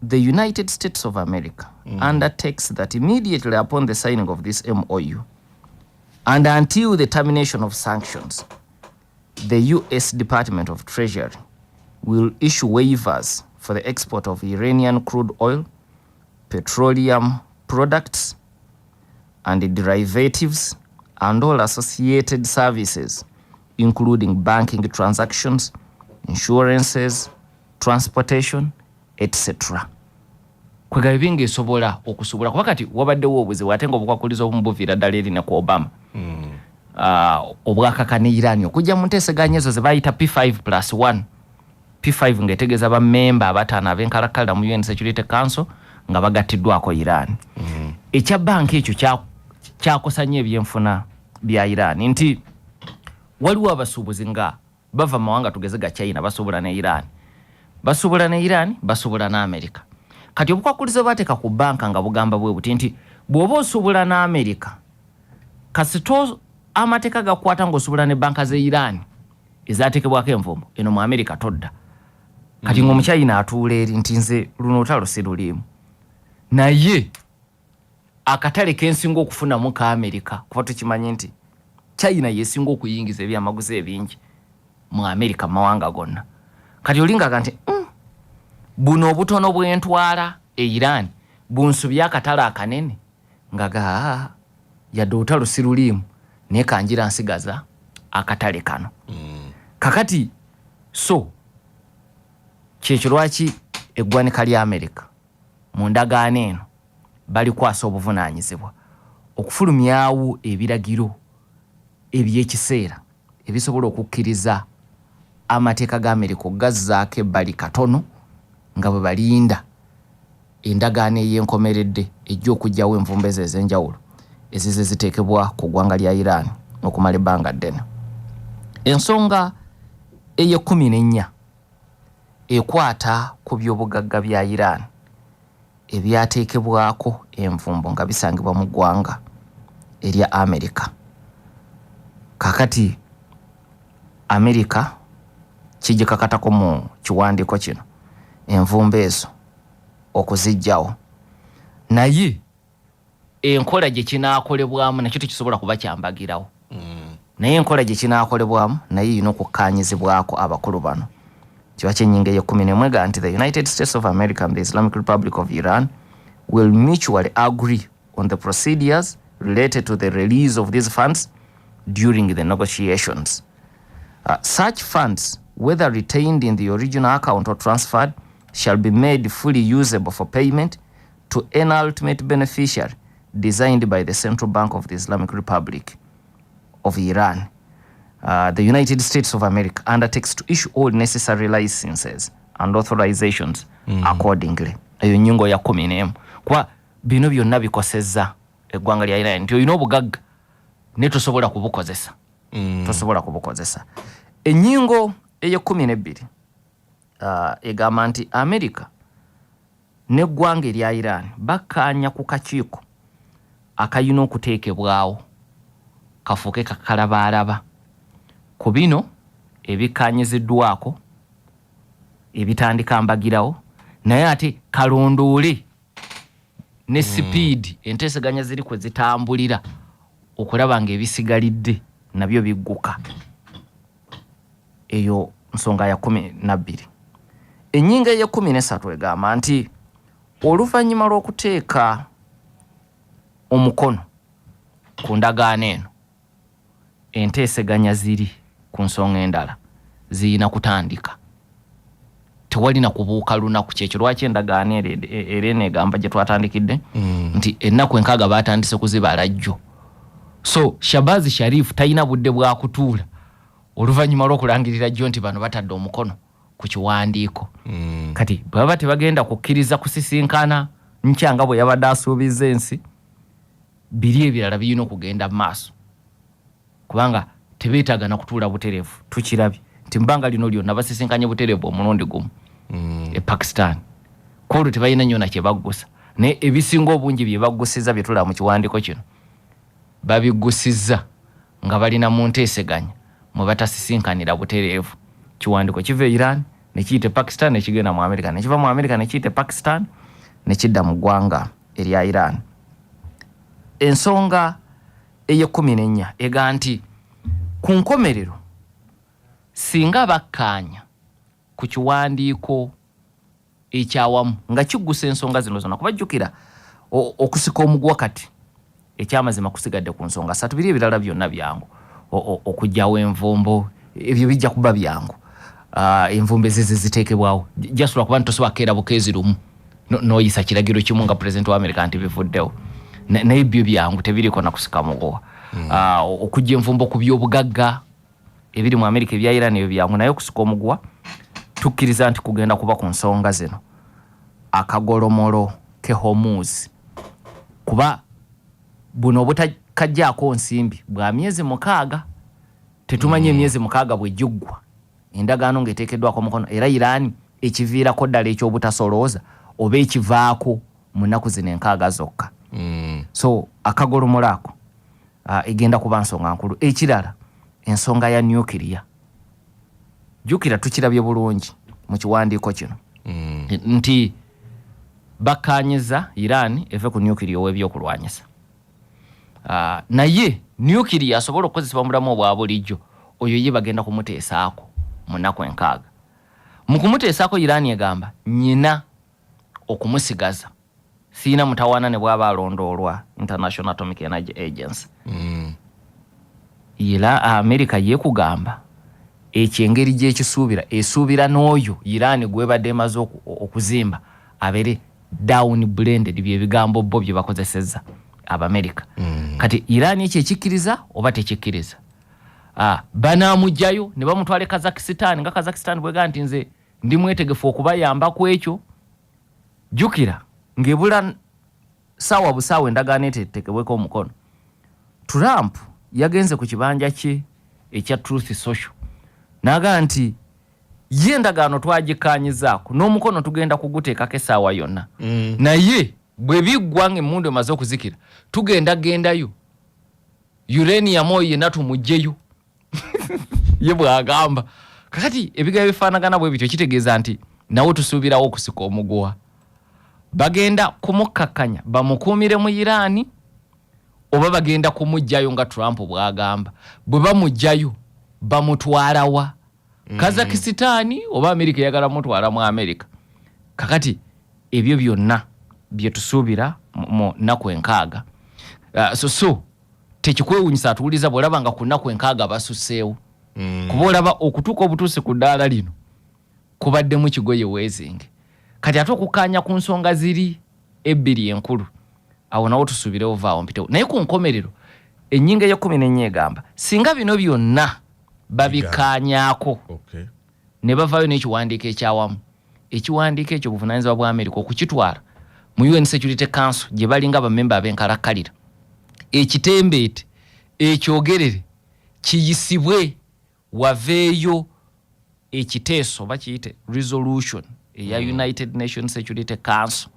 The United States of America undertakes that immediately upon the signing of this MOU and until the termination of sanctions, the US Department of Treasury will issue waivers for the export of Iranian crude oil, petroleum products, and derivatives, and all associated services, including banking transactions, insurances, transportation, etc. Kwegaba ebinga esobola okusobola kuba kati wabaddewo obuzibu, ate nga obukwakulizo obumu buviira ddala eri ne ku Obama, obwakaka ne Iran okujja mu nteeseganya ezo ze bayita P5 plus 1. P5 ng'etegeeza bammemba abataano ab'enkalakkalira mu UN Security Council nga bagattiddwako Iran. Ekya banka ekyo kyakosa nnyo ebyenfuna bya Iran, nti waliwo abasuubuzi nga bava mu mawanga tugeze ga China, basuubula ne Iran, basuubula ne Iran, basuubula ne America. Kati obukwakulizo bateeka ku banka nga bugamba bwe buti nti bw'oba osuubula ne America, kasito amateeka gakwata ng'osuubula ne banka z'e Iran ezateekebwako envumbo eno mu America todda. Kati ng'omuchina atuula eri nti nze luno olutalo si luliimu, naye akatale kensinga okufunamu ka America, kuba tukimanyi nti China yesinga okuyingiza ebyamaguzi ebingi mu America mu mawanga gonna. Kati olingaga nti buno obutono bwentwala e Iran bunsubye akatale akanene, nga ga yadde olutalo si luliimu, naye kanjira nsigaza akatale kano. Kakati so kyekyo lwaki eggwanika lya America mu ndagaano eno balikwasa obuvunaanyizibwa okufulumyawo ebiragiro ebyekiseera ebisobola okukkiriza amateeka ga Amerika okugazzaako ebbali katono nga bwe balinda endagaano ey'enkomeredde ejja okuggyawo envumbo ezo ez'enjawulo ezize ziteekebwa ku ggwanga lya Iran okumala ebbanga ddene. Ensonga ey'e14 ekwata ku byobugagga bya Iran ebyateekebwako envumbo nga bisangibwa mu ggwanga erya America. Kakati America kigikakatako mu kiwandiiko kino envumbo ezo okuziggyawo, naye enkola gye kinaakolebwamu nakyo tekisobola kuba kyambagirawo. Naye enkola gye kinaakolebwamu naye erina okukkaanyizibwako abakulu bano. Kiba kyennyingo ey'e11 ga nti the United States of America and the Islamic Republic of Iran will mutually agree on the procedures related to the release of these funds during the negotiations. Such funds, whether retained in the original account or transferred, shall be made fully usable for payment to any ultimate beneficiary. designed by the Central Bank of the Islamic Republic of Iran. The United States of America undertakes to issue all necessary licenses and authorizations accordingly. Eyo nnyingo ya 11, kuba bino byonna bikosezza eggwanga lya Iran nti olina obugagga naye tosobola kubukozesa. Tosobola kubukozesa. Ennyingo ey'e 12 egamba nti America n'eggwanga erya Iran bakkaanya ku kakiiko akayina okuteekebwawo kafuuke kakalabaalaba ku bino ebikkaanyiziddwako ebitandika mbagirawo, naye ate kalondoole ne sipiidi enteeseganya ziri kwe zitambulira okulaba ng'ebisigalidde nabyo bigguka. Eyo nsonga ya 12. Ennyingo ey'e 13 egamba nti oluvannyuma lw'okuteeka omukono ku ndagaano eno, enteeseganya ziri ku nsonga endala ziyina kutandika, tewalina kubuuka lunaku. Kyekyo lwaki endagaano era eno egamba gye twatandikidde nti ennaku 60 batandise kuzibala jjo. So Shabazi Sharif talina budde bwakutuula oluvannyuma lw'okulangirira jjo nti bano batadde omukono ku kiwandiiko. Kati bwe baba tebagenda kukkiriza kusisinkana nkya nga bwe yabadde asuubiza ensi, biri ebirala birina okugenda mu maaso, kubanga tebeetaaga na kutuula butereevu. Tukirabye nti mbanga lino lyonna basisinkanye butereevu omulundi gumu e Pakistan, kwolwo tebalina nnyo na kye baggusa, naye ebisinga obungi bye baggusiza bye tulaba mu kiwandiiko kino babiggusiza nga balina mu nteeseganya mwe batasisinkanira butereevu. Kiwandiiko kiva e Iran nekiyita e Pakistan, nekigenda mu America, nekiva mu America nekiyita e Pakistan, nekidda mu ggwanga erya Iran. Ensonga ey'e 14 ega nti ku nkomerero singa bakkaanya ku kiwandiiko ekyawamu nga kiggusa ensonga zino zonna, kubajjukira okusika omuguwa kati ekyamazima kusigadde ku nsonga ssatu, biri ebirala byonna byangu. Okuggyawo envumbo ebyo bijja kuba byangu. Envumbo ezize ziteekebwawo just lwakuba nti tosobola kukeera bukeezi lumu n'oyisa kiragiro kimu nga pulezidenti wa America nti bivuddewo. Naye byo byangu, tebiriko na kusika muguwa. Okuggya envumbo ku byobugagga ebiri mu America ebya Iran, ebyo byangu, naye okusika omuguwa tukkiriza nti kugenda kuba ku nsonga zino: akagolomolo ke Hormuz, kuba buno obutakajjaako nsimbi bwa myezi 6, tetumanyi emyezi 6 bwe giggwa endagaano ng'eteekeddwako omukono, era Iran ekiviirako ddala ekyobutasolooza oba ekivaako mu nnaku zino 60 zokka. So akagolomolo ako egenda kuba nsonga nkulu. Ekirala, ensonga ya nuclear. Jjukira tukirabye bulungi mu kiwandiiko kino nti bakkanyiza Iran eve ku nuclear ow'ebyokulwanyisa. Naye nuclear asobola okukozesebwa mu bulamu obwa bulijjo, oyo ye bagenda kumuteesaako mu nnaku 60. Mu kumuteesaako, Iran egamba nyina okumusigaza, siina mutawaana ne bw'aba alondoolwa International Atomic Energy Agency. Era America yekugamba ekyo engeri gyekisuubira, esuubira n'oyo Iran gwebadde emaze okuzimba abeere down blended, byebigambo bo bye bakozesezza Abamerika. Kati Iran ekyo ekikkiriza oba tekikkiriza? Banaamuggyayo ne bamutwala e Kazakhstan, nga Kazakhstan bwega nti nze ndi mwetegefu okubayamba ku ekyo. Jjukira ng'ebula saawa busaawa endagaano etetekebweko omukono, Trump yagenze ku kibanja kye ekya Truth Social n'agamba nti ye endagaano twagikkaanyizaako n'omukono tugenda kuguteekako essaawa yonna, naye bwe biggwa ng'emmundu emaze okuzikira, tugenda gendayo uranium oyo yenna tumuggyeyo, ye bw'agamba. Kakati ebigambo bifaanagana bwe bityo kitegeeza nti nawe tusuubirawo okusika omuguwa, bagenda kumukkakkanya bamukuumire mu Iraani oba bagenda kumuggyayo nga Trump bw'agamba. Bwe bamuggyayo bamutwalawa? Kazakisitaani oba Amerika eyagala mutwala mu Amerika? Kakati ebyo byonna bye tusuubira mu nnaku 60. So tekikwewunyisa atuwuliza bw'olaba nga ku nnaku 60 basuseewo, kuba olaba okutuuka obutuusi ku ddaala lino kubaddemu kigoye weezinge. Kati ate okukkaanya ku nsonga ziri ebbiri enkulu. Awo nawo tusuubirewo vaawo mpitewo. Naye ku nkomerero ennyingo ey'ekkumi n'ennya egamba singa bino byonna babikkaanyaako ne bavaayo n'ekiwandiiko ekyawamu, ekiwandiiko ekyo buvunaanyizibwa bwa Amerika okukitwala mu UN Security Council gye balinga bamemba ab'enkalakkalira, ekitembeete ekyogerere kiyisibwe, waveeyo ekiteeso bakiyite resolution eya United Nations Security Council.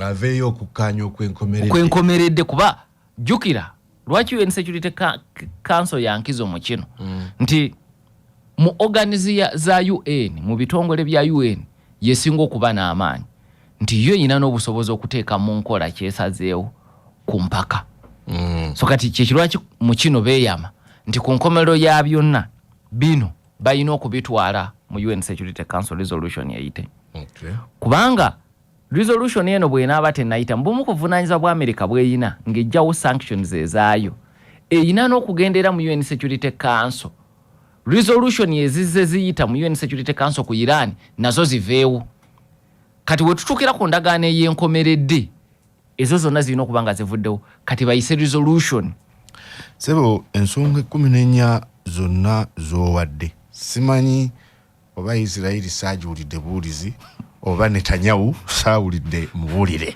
Aveeyo okukkaanya okwenkomeredde.
Okwenkomeredde, kuba jjukira lwaki UN Security Council yankizo mu kino, nti mu organs za UN, mu bitongole bya UN, yesinga okuba n'amaanyi, nti yo erina n'obusobozi okuteeka mu nkola kyesazeewo ku mpaka. So kati kyekirwaki mu kino beeyama nti ku nkomerero ya byonna bino balina okubitwala mu UN Security Council resolution eyite. Kubanga resolution eno bw'enaaba tennayita, mu bumu ku buvunaanyizibwa bwa America bw'eyina ng'ejjawo sanctions ezaayo, eyina n'okugendera mu UN Security Council resolution ezizze ziyita mu UN Security Council ku Iran nazo ziveewo. Kati we tutuukira ku ndagaano ey'enkomeredde, ezo zonna zirina okuba nga zivuddewo, kati bayise resolution.
Sebo, ensonga 14 zonna z'owadde, simanyi oba Isirayiri saagiwulidde buwulizi oba Netanyahu saawulidde muwulire,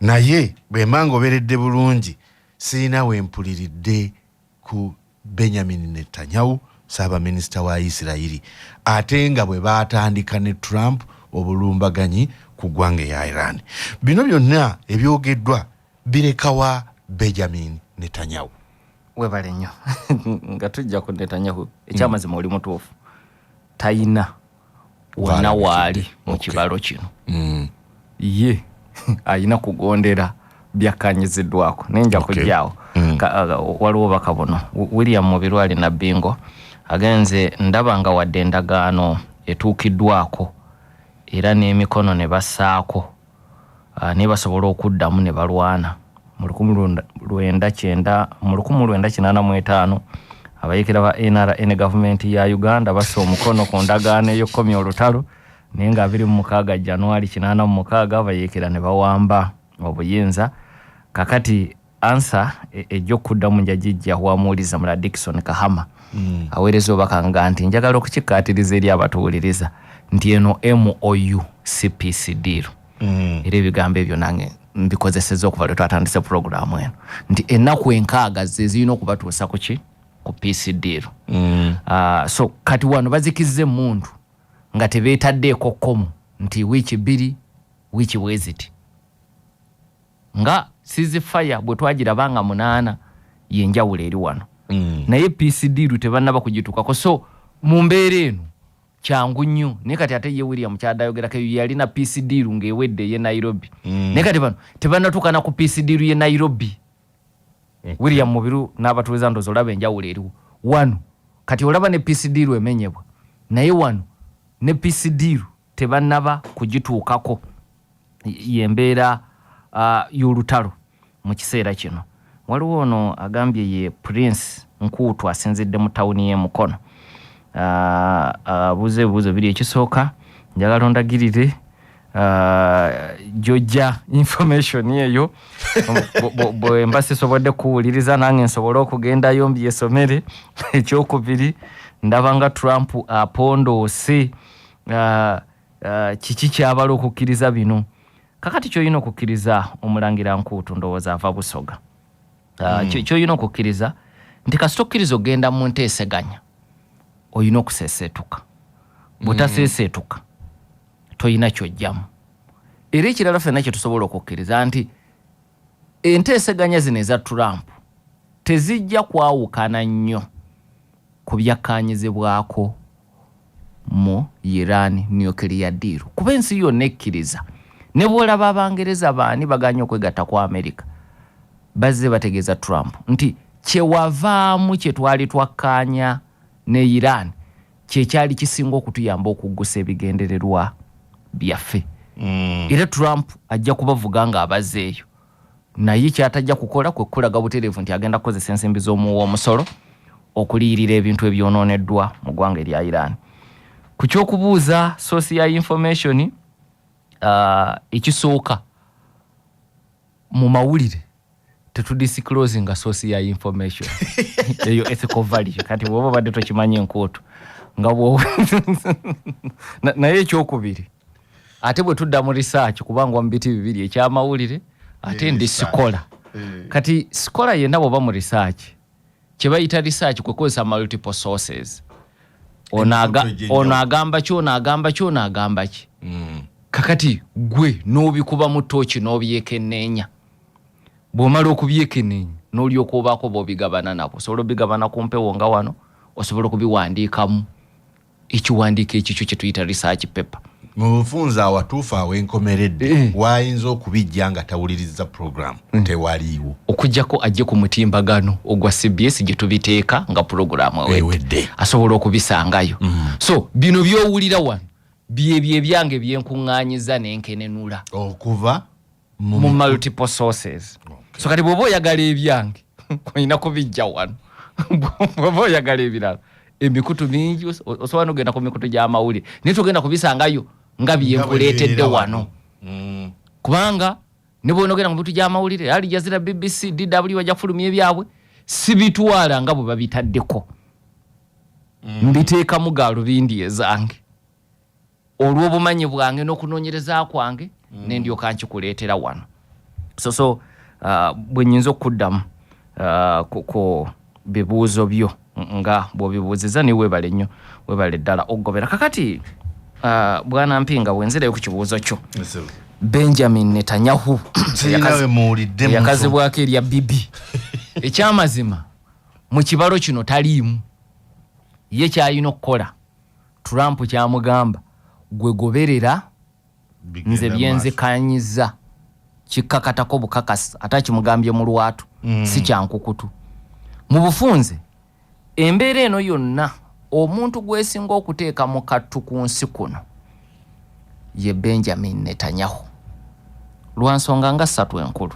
naye bwe mba ngoberedde bulungi, sirina wempuliridde ku Benjamin Netanyahu, saabaminisita wa Isirayiri, ate nga bwe baatandika ne Trump obulumbaganyi ku ggwanga eya Iran. Bino byonna ebyogeddwa birekawa Benjamin Netanyahu?
Webale nnyo. Nga tujja ku Netanyahu, ekyamazima oli mutuufu, tayina wonna waali mu kibalo kino. Ye ayina kugondera byakkanyiziddwako, naye nja kujjaawo. Waliwo baka buno William Mubiru ali Nabbingo agenze ndaba nga wadde endagaano etuukiddwako era n'emikono ne bassaako, naye basobola okuddamu ne balwana. Mu 1990, mu 1985, abayiikira ba NRA ne gavumenti ya Uganda bassa omukono ku ndagaano ey'okukomya olutalo, naye nga 26 Januari 86 abayiikira ne bawamba obuyinza. Kakati ansa ejja okuddamu njagijja wamuwuliza mula Dickson Kahama. Aweereza obubaka nga nti njagala okukikkaatiriza eri abatuwuliriza nti eno MOU si peace deal. Era ebigambo ebyo nange mbikozesezza okuva lwe twatandise pulogulaamu eno, nti ennaku 60 ze zirina okubatuusa ku ki, ku peace deal. So kati wano bazikizza emmundu nga tebeetaddeeko kkomo nti wiiki 2, wiiki bwe ziti, nga ceasefire bwe twagiraba nga 8, yenjawulo eri wano. Naye peace deal tebannaba kugituukako, so mu mbeera eno kyangu nnyo. Naye kati ate ye William kyadayogerako, eyo yalina peace deal ng'ewedde eye Nairobi. Naye kati bano tebannatuuka na ku peace deal ye Nairobi. William Mubiru n'abatuuza, ndowooza olaba enjawulo eriwo wano. Kati olaba ne peace deal emenyebwa, naye wano ne peace deal tebannaba kugituukako. Yembeera y'olutalo mu kiseera kino. Waliwo ono agambye ye Prince Nkuutu, asinzidde mu tawuni y'e Mukono. Abuuza ebibuuzo biri. Ekisooka, njagala ondagirire gyojja information eyo, bwe mba sisobodde kuwuliriza nange nsobole okugendayo mbyesomere. Ekyokubiri, ndaba nga Trump apondoose, kiki kyabala okukkiriza bino? Kakati kyolina okukkiriza, omulangira Nkuutu, ndowooza ava Busoga. Kyolina okukkiriza nti kasita okkiriza okugenda mu nteeseganya, olina okuseeseetuka. Bw'otaseeseetuka, toyina kyojjamu. Era ekirala ffenna kye tusobola okukkiriza nti enteeseganya zino eza Trump tezijja kwawukana nnyo ku byakkaanyizibwako mu Iran nuclear deal, kuba ensi yonna ekkiriza. Ne bw'olaba Abangereza baani baganye okwegatta ku America, bazze bategeeza Trump nti kyewavaamu kye twali twakkaanya ne Iran kyekyali kisinga okutuyamba okuggusa ebigendererwa byaffe. Era Trump ajja kubavuga ng'abazeeyo, naye kyatajja kukola kwe kulaga butereevu nti agenda kukozesa ensimbi z'omuwa omusolo okuliyirira ebintu ebyonooneddwa mu ggwanga erya Iran. Ku kyokubuuza source ya information, ekisooka mu mawulire. Tetudisclosinga source ya information eyo, ethical value. Kati bwoba obadde tokimanyi enkuutu nga bwo naye ekyokubiri, ate bwe tudda mu research, kubanga mu biti bibiri, ekyamawulire ate ndi scholar. Kati scholar yenna bw'oba mu research, kye bayita research kwe kukozesa multiple sources. Ono
Emikutu
ono agamba ki, ono agamba ki, ono agamba ki. Kakati gwe n'obikuba mu ttooki n'obyekenneenya. Bw'omala okubyekenneenya, n'olyoka obaako b'obigabana nabo. Osobola obigabana ku mpewo nga wano, osobola okubiwandiikamu ekiwandiiko ekikyo kye tuyita research paper.
Mu bufunze, awatuufu awenkomeredde wayinza okubijja nga tawuliriza program tewaliiwo.
Okugjako ajje ku mutimbagano ogwa CBS gye tubiteeka nga puroguramu ewedde.
Ewedde.
Asobola okubisangayo. So bino byowulira wano byebyo ebyange byenkuŋŋaanyiza nenkenenula
okuva
mu multiple sources. So kati bw'oba oyagala ebyange, olina kubijja wano. Bw'oba oyagala ebirala, emikutu mingi, osobola nogenda ku mikutu gy'amawulire, naye togenda kubisangayo nga byenkuleetedde wano. Kubanga ne bwonogenda mu mikutu gy'amawulire, Al Jazeera, BBC, DW, bajja kufulumya ebyabwe. Sibitwala nga bwe babitaddeko. Mbiteekamu gaalubindi ezange olw'obumanyi bwange n'okunoonyereza kwange, nendyoka nkikuleetera wano. So bwe nyinza okuddamu ku bibuuzo byo nga bw'obibuuziza, ni weebale nnyo, weebale ddala okugobera. Kakati bwana Mpinga, bwenzirayo ku kibuuzo kyo, Benjamin Netanyahu
Sirina we muwulidde mu
eyakazibwako erya Bibi, ekyamazima mu kibalo kino taliimu. Ye kyalina okukola, Trump kyamugamba, gwe goberera nze byenzikanyiza, kikkakatako bukakasi, ate akimugambye mu lwatu. Si kyankukutu. Mu bufunze, embeera eno yonna, omuntu gwesinga okuteeka mu kattu ku nsi kuno ye Benjamin Netanyahu, lwa nsonga nga ssatu enkulu.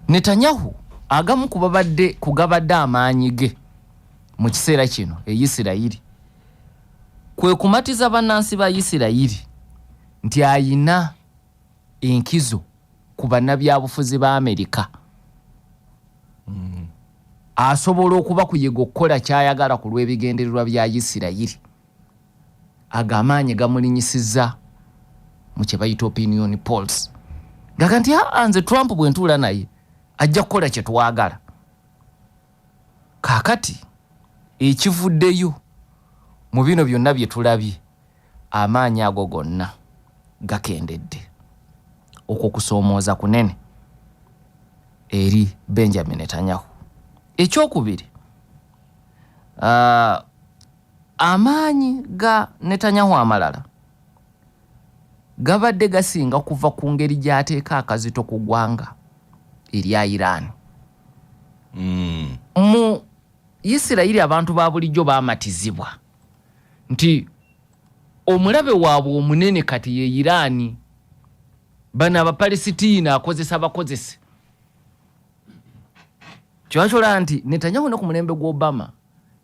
Netanyahu, agamu kubabadde kugabadde amaanyi ge mu kiseera kino e Isirayiri kwe kumatiza bannansi ba Isirayiri nti ayina enkizo ku bannabyabufuzi ba Amerika, asobola okuba kuyega okukola kyayagala ku lw'ebigendererwa bya Isirayiri. Ago amaanyi gamulinyisiza mu kye bayita opinion polls, gaga nti, "Aa, nze Trump bwe ntuula naye ajja kukola kye twagala." Kaakati ekivuddeyo mu bino byonna bye tulabye, amaanyi ago gonna gakendedde. Okwo kusoomooza kunene eri Benjamin Netanyahu. Ekyokubiri, amaanyi ga Netanyahu amalala gabadde gasinga kuva ku ngeri gy'ateeka akazito ku ggwanga erya Iran. Mu Isirayiri, abantu ba bulijjo bamatizibwa nti omulabe waabwe omunene kati ye Iraani. Bano Abapalesitiina akozesa bakozese. Kyewakyola nti Netanyahu ne ku mulembe gwa Obama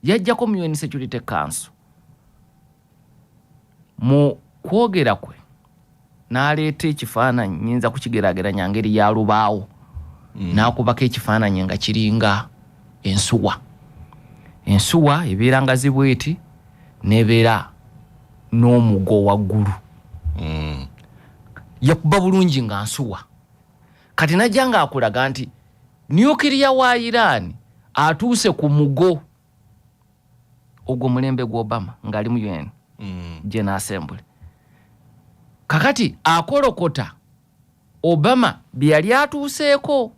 yajjako mu UN Security Council, mu kwogera kwe n'aleeta ekifaananyi, nyinza kukigeraageranya ngeri ya lubaawo, n'akubako ekifaananyi nga kiringa ensuwa. Ensuwa ebeera nga zibweti, n'ebeera n'omugo waggulu. Yakuba bulungi nga nsuwa. Kati najja ng'akulaga nti nuclear wa Iran atuuse ku mugo ogwo, mulembe gwa Obama ng'ali mu UN General Assembly. Kakati akolokota Obama bye yali atuuseeko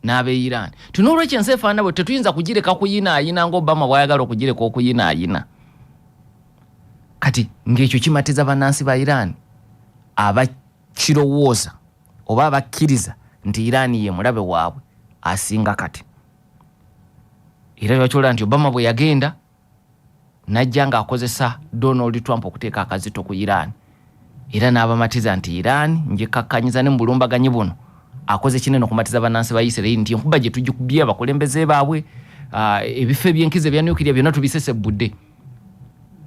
n'ab'e Iran ti n'olwekyo ensi efaanana bwe tetuyinza kugireka kuyinaayina nga Obama bw'ayagala okugireka okuyinaayina. Kati ng'ekyo kimatiza bannansi ba Iran abakirowooza oba abakkiriza nti Iran ye mulabe waabwe asinga kati. Era lwakyola nti Obama bwe yagenda, najja ng'akozesa Donald Trump okuteeka akazito ku Iran, era n'abamatiza nti Iran njekakkanyiza ne mu bulumbaganyi buno akoze kinene okumatiza bannansi ba Isirairi nti enkuba gye tugikubye abakulembeze baabwe, ebifo ebyenkizo ebya nuclear byonna tubisesebbudde,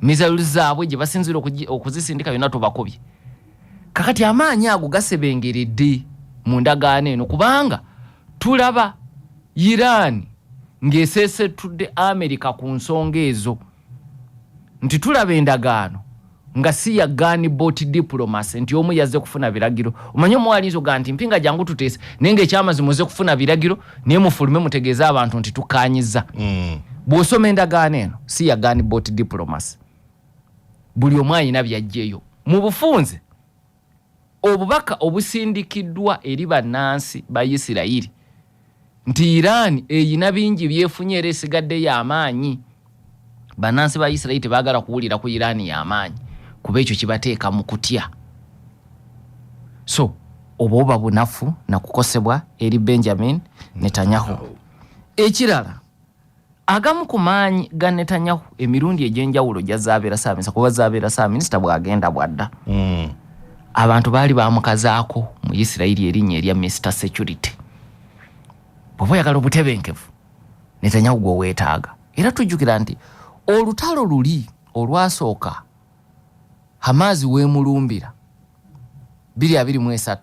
missiles zaabwe gye basinzira okuzisindika byonna tubakubye. Kakati amaanyi ago gasebengeredde. Mu ndagaano eno, kubanga tulaba Iran ng'eseesettudde Amerika ku nsonga ezo, nti tulaba endagaano nga si ya gunboat diplomacy, nti omu yazze kufuna biragiro. Omanye omuwalinza ogaa nti mpinga jangu tuteese, naye nga ekyamazima oze kufuna biragiro, naye mufulume mutegeeze abantu nti tukkanyiza. Bw'osoma endagaano eno, si ya gunboat diplomacy. Buli omu ayina byajjeyo. Mu bufunze, obubaka obusindikiddwa eri bannansi ba Isirayiri nti Iran eyina bingi byefunye era esigadde y'amaanyi. Bannansi ba Isirayiri tebaagala kuwulira ku Iran y'amaanyi, kuba ekyo kibateeka mu kutya. So obwo buba bunafu nakukosebwa eri Benjamin Netanyahu. Ekirala, agamu ku maanyi ga Netanyahu emirundi egy'enjawulo gyazaabeera saaminisita, kuba zaabeera saaminisita bw'agenda bwadda, abantu baali bamukazaako mu Isirayiri erinnya erya Mr Security. Bw'oba oyagala obutebenkevu, Netanyahu gwe weetaaga. Era tujjukira nti olutalo luli olwasooka, Hamaazi weemulumbira 2023,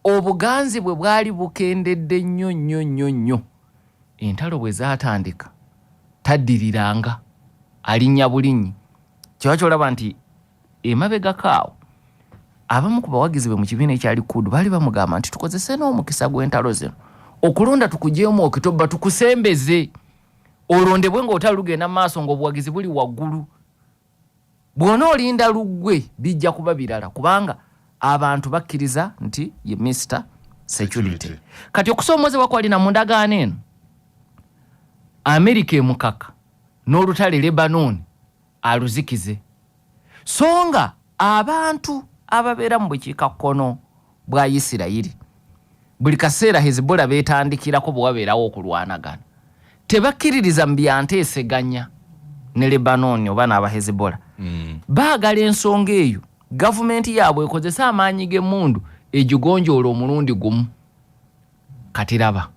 obuganzi bwe bwali bukendedde nnyo nnyo nnyo nnyo. Entalo bwe zaatandika, taddiriranga, alinnya bulinnyi. Kiba kyolaba nti emabegako awo abamu ku bawagizi be mu kibiina ekya Likud baali bamugamba nti tukozese n'omukisa gw'entalo zino okulonda tukugyemu Okitoba, tukusembeze olondebwe ng'olutalo lugenda mu maaso, ng'obuwagizi buli waggulu. Bw'ona olinda luggwe, bijja kuba birala, kubanga abantu bakkiriza nti ye Mr Security.
Security.
Kati okusoomozebwa kwalina mu ndagaano eno, Amerika emukaka n'olutale Lebanon aluzikize, so nga abantu ababeera mu bukiikakkono bwa Isirayiri buli kaseera Hezbollah beetandikirako bwe wabeerawo okulwanagana. Tebakkiririza mu byanteeseganya ne Lebanon oba n'aba Hezbollah. Baagala ensonga eyo gavumenti yaabwe ekozese amaanyi g'emmundu egigonjoola omulundi gumu. Kati raba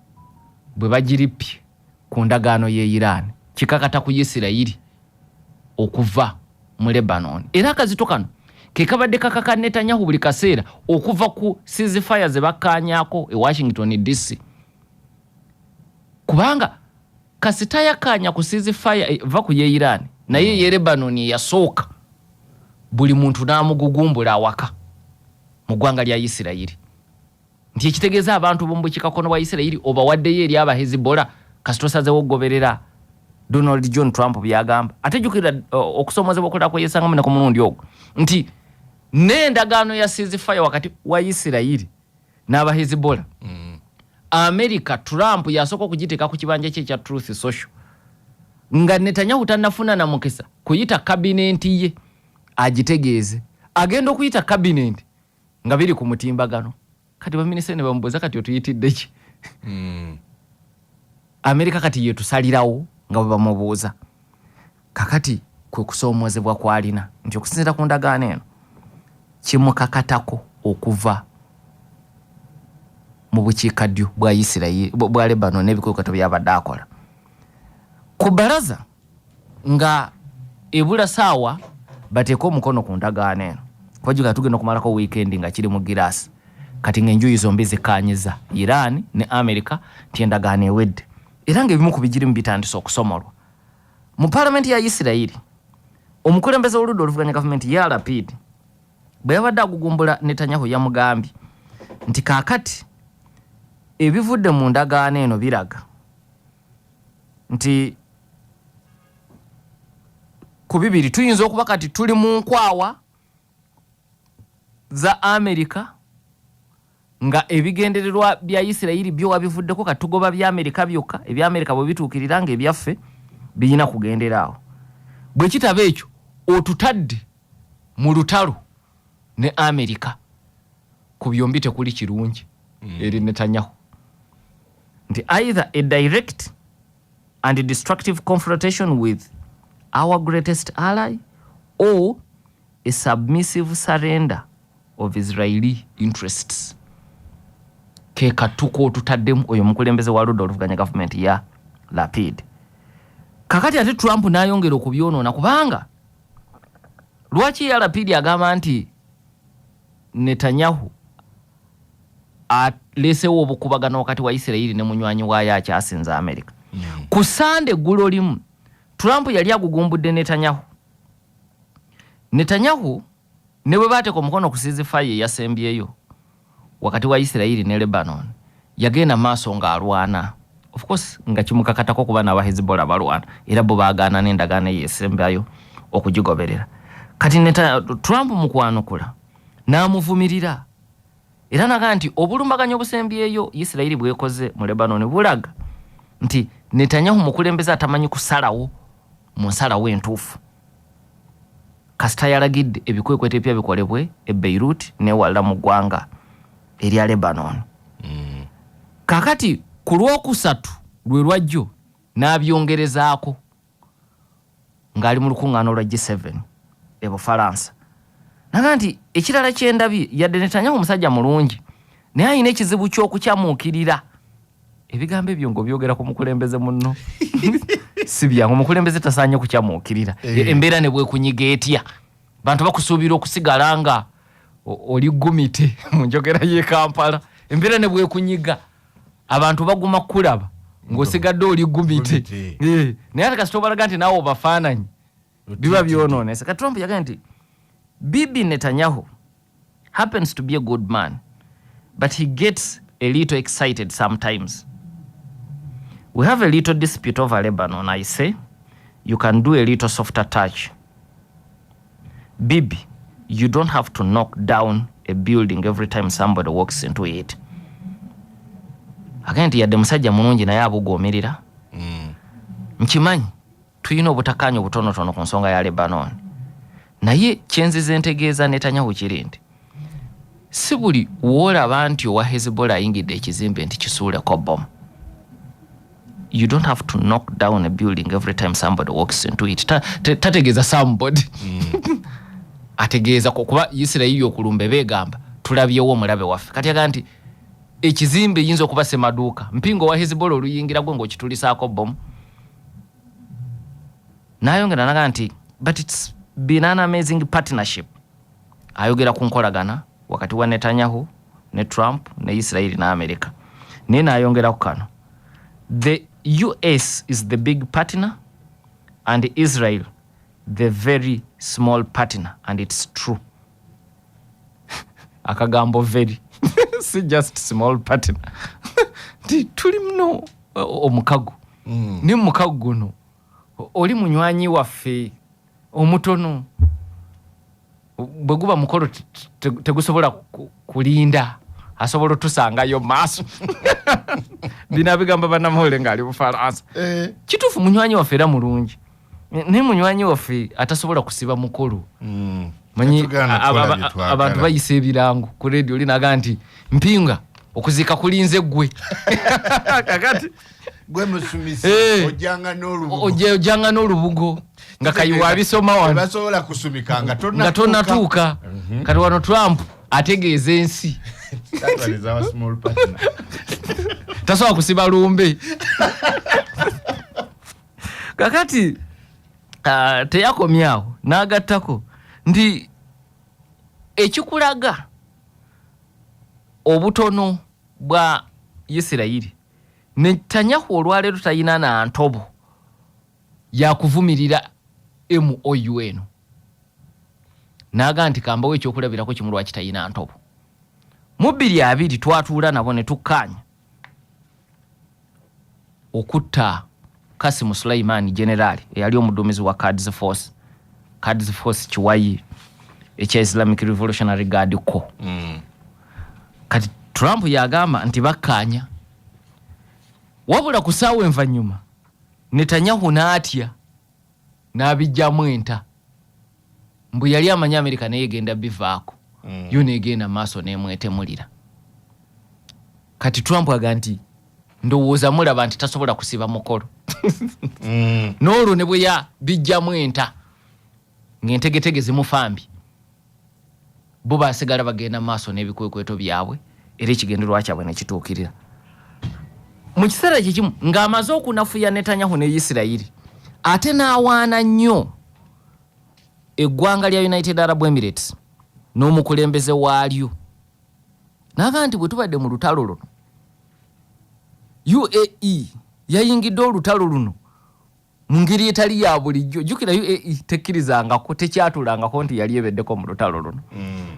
bwe bagirippye ku ndagaano y'e Iran, kikakata ku Isirayiri okuva mu Lebanon. Era akazito kano ke kabadde kakaka Netanyahu buli kaseera okuva ku ceasefire ze bakkaanyaako e Washington DC, kubanga kasita yakkaanya ku ceasefire, va ku ye Iran, naye ye Lebanon eyasooka, buli muntu n'amugugumbula awaka mu ggwanga lya Isirayiri, nti ekitegeeza abantu b'omu bukiikakkono bwa Isirayiri obawaddeyo eri Abahezbollah kasita osazewo okugoberera Donald John Trump byagamba. Ate jjukira okusoomozebwa okulala kweyesangamu ne ku mulundi ogwo nti n'endagaano ya ceasefire wakati wa Isirayiri n'Abahezbollah, America, Trump yasooka okugiteeka ku kibanja kye ekya Truth Social nga Netanyahu tannafuna na mukisa kuyita kabinenti ye agitegeeze. Agenda okuyita kabinenti nga biri ku mutimbagano. Kati baminisita ne bamubuuza, "Kati otuyitidde ki? Amerika kati yetusalirawo?" Nga bwe bamubuuza. Kakati kwe kusoomoozebwa kwalina nti okusinziira ku ndagaano eno, kimukakatako okuva mu bukiikaddyo bwa Isirayiri, bwa Lebanon n'ebikwekweto byabadde akola. Ku balaza nga ebula saawa bateeke omukono ku ndagaano eno, kwajjuka tugenda okumalako wiikendi nga kiri mu giraasi. Kati ng'enjuyi zombi zikkaanyiza, Iran ne America, nti endagaano ewedde, era ng'ebimu ku bigirimu bitandise okusomolwa mu paalamenti ya Isirayiri. Omukulembeze w'oludda oluvuganya gavumenti ya Lapid bwe yabadde agugumbula Netanyahu, yamugambye nti kaakati ebivudde mu ndagaano eno biraga nti ku bibiri tuyinza okuba kati tuli mu nkwawa za Amerika, nga ebigendererwa bya Isirayiri byo wabivuddeko, kati tugoba bya Amerika byokka. Ebya Amerika bwe bituukirira nga ebyaffe birina kugendera awo. Bwe kitaba ekyo, otutadde mu lutalo ne Amerika. Ku byombi tekuli kirungi eri Netanyahu, nti either a direct and destructive confrontation with our greatest ally or a submissive surrender of Israeli interests. Ke katuko otutaddemu. Oyo omukulembeze wa ludda oluvuganya gavumenti ya Lapid. Kakati ate Trump n'ayongera okubyonoona, kubanga lwaki ya Lapid agamba nti Netanyahu Aleesewo obukubagano wakati wa Isirayiri ne munywanyi waayo akyasinza Amerika. Ku Sande eggulo limu, Trump yali agugumbudde Netanyahu. Netanyahu ne bwe baateeka omukono ku ceasefire eyasembyeyo wakati wa Isirayiri ne Lebanon, yagenda maaso ng'alwana, of course nga kimukakatako kuba n'aba Hezbollah balwana, era bo baagaana n'endagaano eyo esembyayo okugigoberera. Kati Trump mu kwanukula n'amuvumirira era naga nti obulumbaganyi obusembyeyo Isirayiri bwekoze mu Lebanon bulaga nti Netanyahu mukulembeze atamanyi kusalawo mu nsalawo entuufu. Kasita yalagidde ebikwekweto ebipya bikolebwe e Beirut newalala mu ggwanga erya Lebanon. Kakati ku Lwokusatu lwe lwajjo n'abyongerezaako ng'ali mu lukuŋŋaana olwa G7 e Bufalansa, naga nti ekirala kyendabye, yadde Netanyahu omusajja mulungi, naye alina ekizibu ky'okukyamuukirira. Ebigambo ebyo ng'obyogera ku mukulembeze munno si byangu. Omukulembeze tasaanye kukyamuukirira. Embeera ne bwekunyiga etya, bantu bakusuubira okusigala nga oli gumite. Mu njogera y'e Kampala, embeera ne bwekunyiga, abantu baguma kulaba ng'osigadde oli gumite.
Gumite.
Naye ate kasita obalaga nti naawe obafaananyi, biba byonoonese. Kati Trump yagambye nti Bibi Netanyahu happens to be a good man, but he gets a little excited sometimes. We have a little dispute over Lebanon. I say you can do a little softer touch. Bibi, you don't have to knock down a building every time somebody walks into it. Agambye nti yadde musajja mulungi, naye abugoomirira. Nkimanyi tulina obutakkaanya obutonotono ku nsonga ya Lebanon, naye kyenzize ntegeeza Netanyahu kiri nti si buli woolaba nti owa Hezbollah ayingidde ekizimbe nti kisuuleko bomu. You don't have to knock down a building every time somebody walks into it. Tategeeza somebody, ategeeza kuba Isirayiri okulumba beegamba tulabyewo omulabe waffe. Kati agamba nti ekizimbe eyinza okuba semaduuka mpinga owa Hezbollah oluyingira gwe ng'okitulisaako bomu. Nayongera naga nti but it's been an amazing partnership. Ayogera ku nkolagana wakati wa Netanyahu ne Trump ne Isirairi ne America, naye nayongeraku kano: the US is the big partner and Israel the very small partner, and it's true. Akagambo very, si just small partner, nti tuli muno omukago, ne mukago guno oli munywanyi waffe omutono. Bwe guba mukolo tegusobola kulinda, asobola otusangayo maaso. Bino abigamba bannamawulire ng'ali Bufalansa. Kituufu, munywanyi waffe era mulungi, naye munywanyi waffe atasobola kusiba mukolo. Manyi
Tetugaana kukola bye twagala.
Abantu bayisa ebirango ku radio, oli naga nti mpinga okuziika kulinze ggwe kakati.
Gwe musumisi, ojjanga n'olubugo.
Ojjanga n'olubugo nga Kayiwa abisoma wano.
Tebasobola kusumika nga
nga tonatuuka. Kati wano Trump ategeeza ensi
That one is our small partner.
tasobola kusiba lumbe. Kakati teyakomyawo, n'agattako nti ekikulaga obutono bwa Isirayiri, Netanyahu olwaleero talina na ntobo yakuvumirira MOU eno. Naga nti kambawo ekyokulabirako kimu lwaki talina ntobo. Mu 2020 twatuula nabo ne tukkaanya okutta Kasimu Sulaiman, generaali eyali omuduumizi wa Quds Force. Quds Force kiwayi ekya Islamic Revolutionary Guard Corps. Kati Trump yagamba nti bakkaanya, wabula ku ssaawa envannyuma Netanyahu n'atya n'abijjamu enta, mbu yali amanyi Amerika naye egenda bivaako. Yo negenda maaso nemwetemulira. Kati Trump aga nti ndowooza mulaba nti tasobola kusiba mukolo. N'olwo ne bwe yabijjamu enta ng'entegetege zimufambi, bo basigala bagenda maaso n'ebikwekweto byabwe era ekigendererwa kyabwe nekituukirira. Mu kiseera kyekimu ng'amaze okunafuya Netanyahu ne Isirayiri, ate n'awaana nnyo eggwanga lya United Arab Emirates n'omukulembeze waalyo. Naga nti bwe tubadde mu lutalo luno, UAE yayingidde olutalo luno mu ngeri etali ya bulijjo. Jjukira UAE tekkirizangako, tekyatulangako nti yali ebeddeko mu lutalo luno.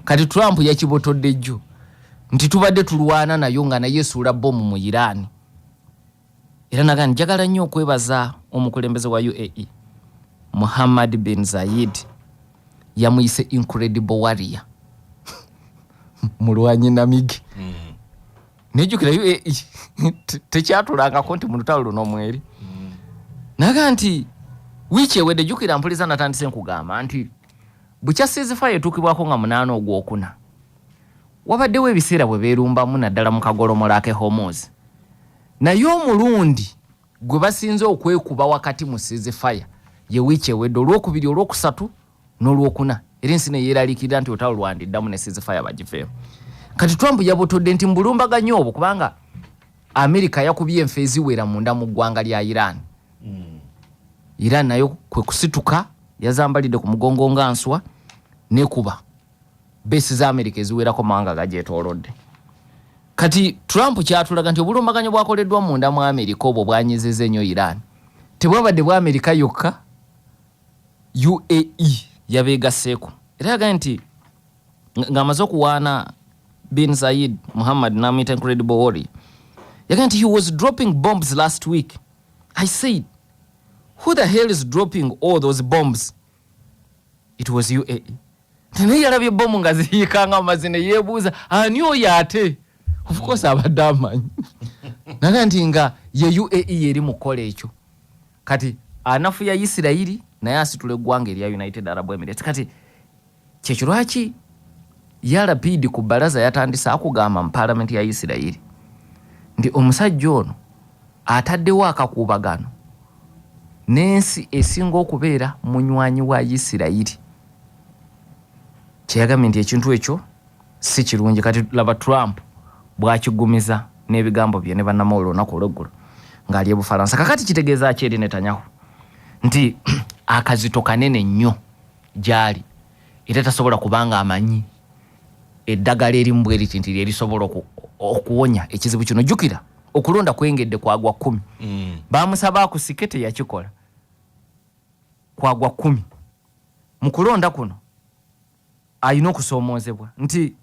Kati Trump yakibotodde jjo nti tubadde tulwana nayo nga naye esuula bomu mu Iran. Era naga njagala nnyo okwebaza omukulembeze wa UAE Muhammad bin Zayed, yamuyise incredible warrior, mulwanyi namige. Nejjukira UAE tekyatulangako nti mu lutalo luno mweri. Naga nti wiiki ewedde, jjukira mpuliza natandise nkugamba nti bukya ceasefire etuukibwako nga 8 ogwokuna, wabaddewo ebiseera bwe beerumbamu naddala mu kagolomola ak'e Hormuz. Naye omulundi gwe basinze okwekuba wakati mu ceasefire ye wiiki ewedde, olwokubiri, olwokusatu n'olwokuna, era ensi ne yeeraliikirira nti olutalo lwandiddamu ne ceasefire bagiveemu. Kati Trump yabotodde nti mbulumbaganyi obwo, kubanga Amerika yakubye enfa eziwera munda mu ggwanga lya Iran. Iran nayo kwe kusituka, yazambalidde ku mugongo nga nswa, nekuba base za Amerika eziwerako mawanga gagyetoolodde. Kati Trump kyatulaga nti obulumbaganyi bwakoleddwa munda mu Amerika obwo bwanyezeza ennyo Iran, tebwabadde bwa Amerika yokka, UAE yabeegasseeko. Era yagambye nti ng'amaze okuwaana bin Zayed Muhammad n'amuyita incredible warrior, yagambye nti he was dropping bombs last week. I said, who the hell is dropping all those bombs? It was UAE. Naye yalabye bomu nga ziyiikanga amazzi ne yeebuuza ani oyo, ate of course abadde amanyi. Naga nti nga ye UAE eri mu kukola ekyo. Kati anafu ya Isirayiri naye asitula eggwanga erya United Arab Emirates. Kati kyekyo lwaki Lapid ku balaza yatandise akugamba mu paalamenti ya Isirayiri nti omusajja ono ataddewo akakuubagano n'ensi esinga okubeera munywanyi wa Isirayiri, kyeyagambye nti ekintu ekyo si kirungi. Kati laba Trump bwakigumiza n'ebigambo bye ne bannamawulire olunaku olweggulo ng'ali e Bufalansa. Kakati kitegeeza ki eri Netanyahu? Nti akazito kanene nnyo gy'ali, era tasobola kubanga amanyi eddagala erimu bwe riti nti lyerisobola okuwonya ekizibu kino. Jjukira okulonda kwengedde kwagwa 10. Bamusaba akusike, teyakikola. Kwagwa 10. Mu kulonda kuno alina okusoomoozebwa nti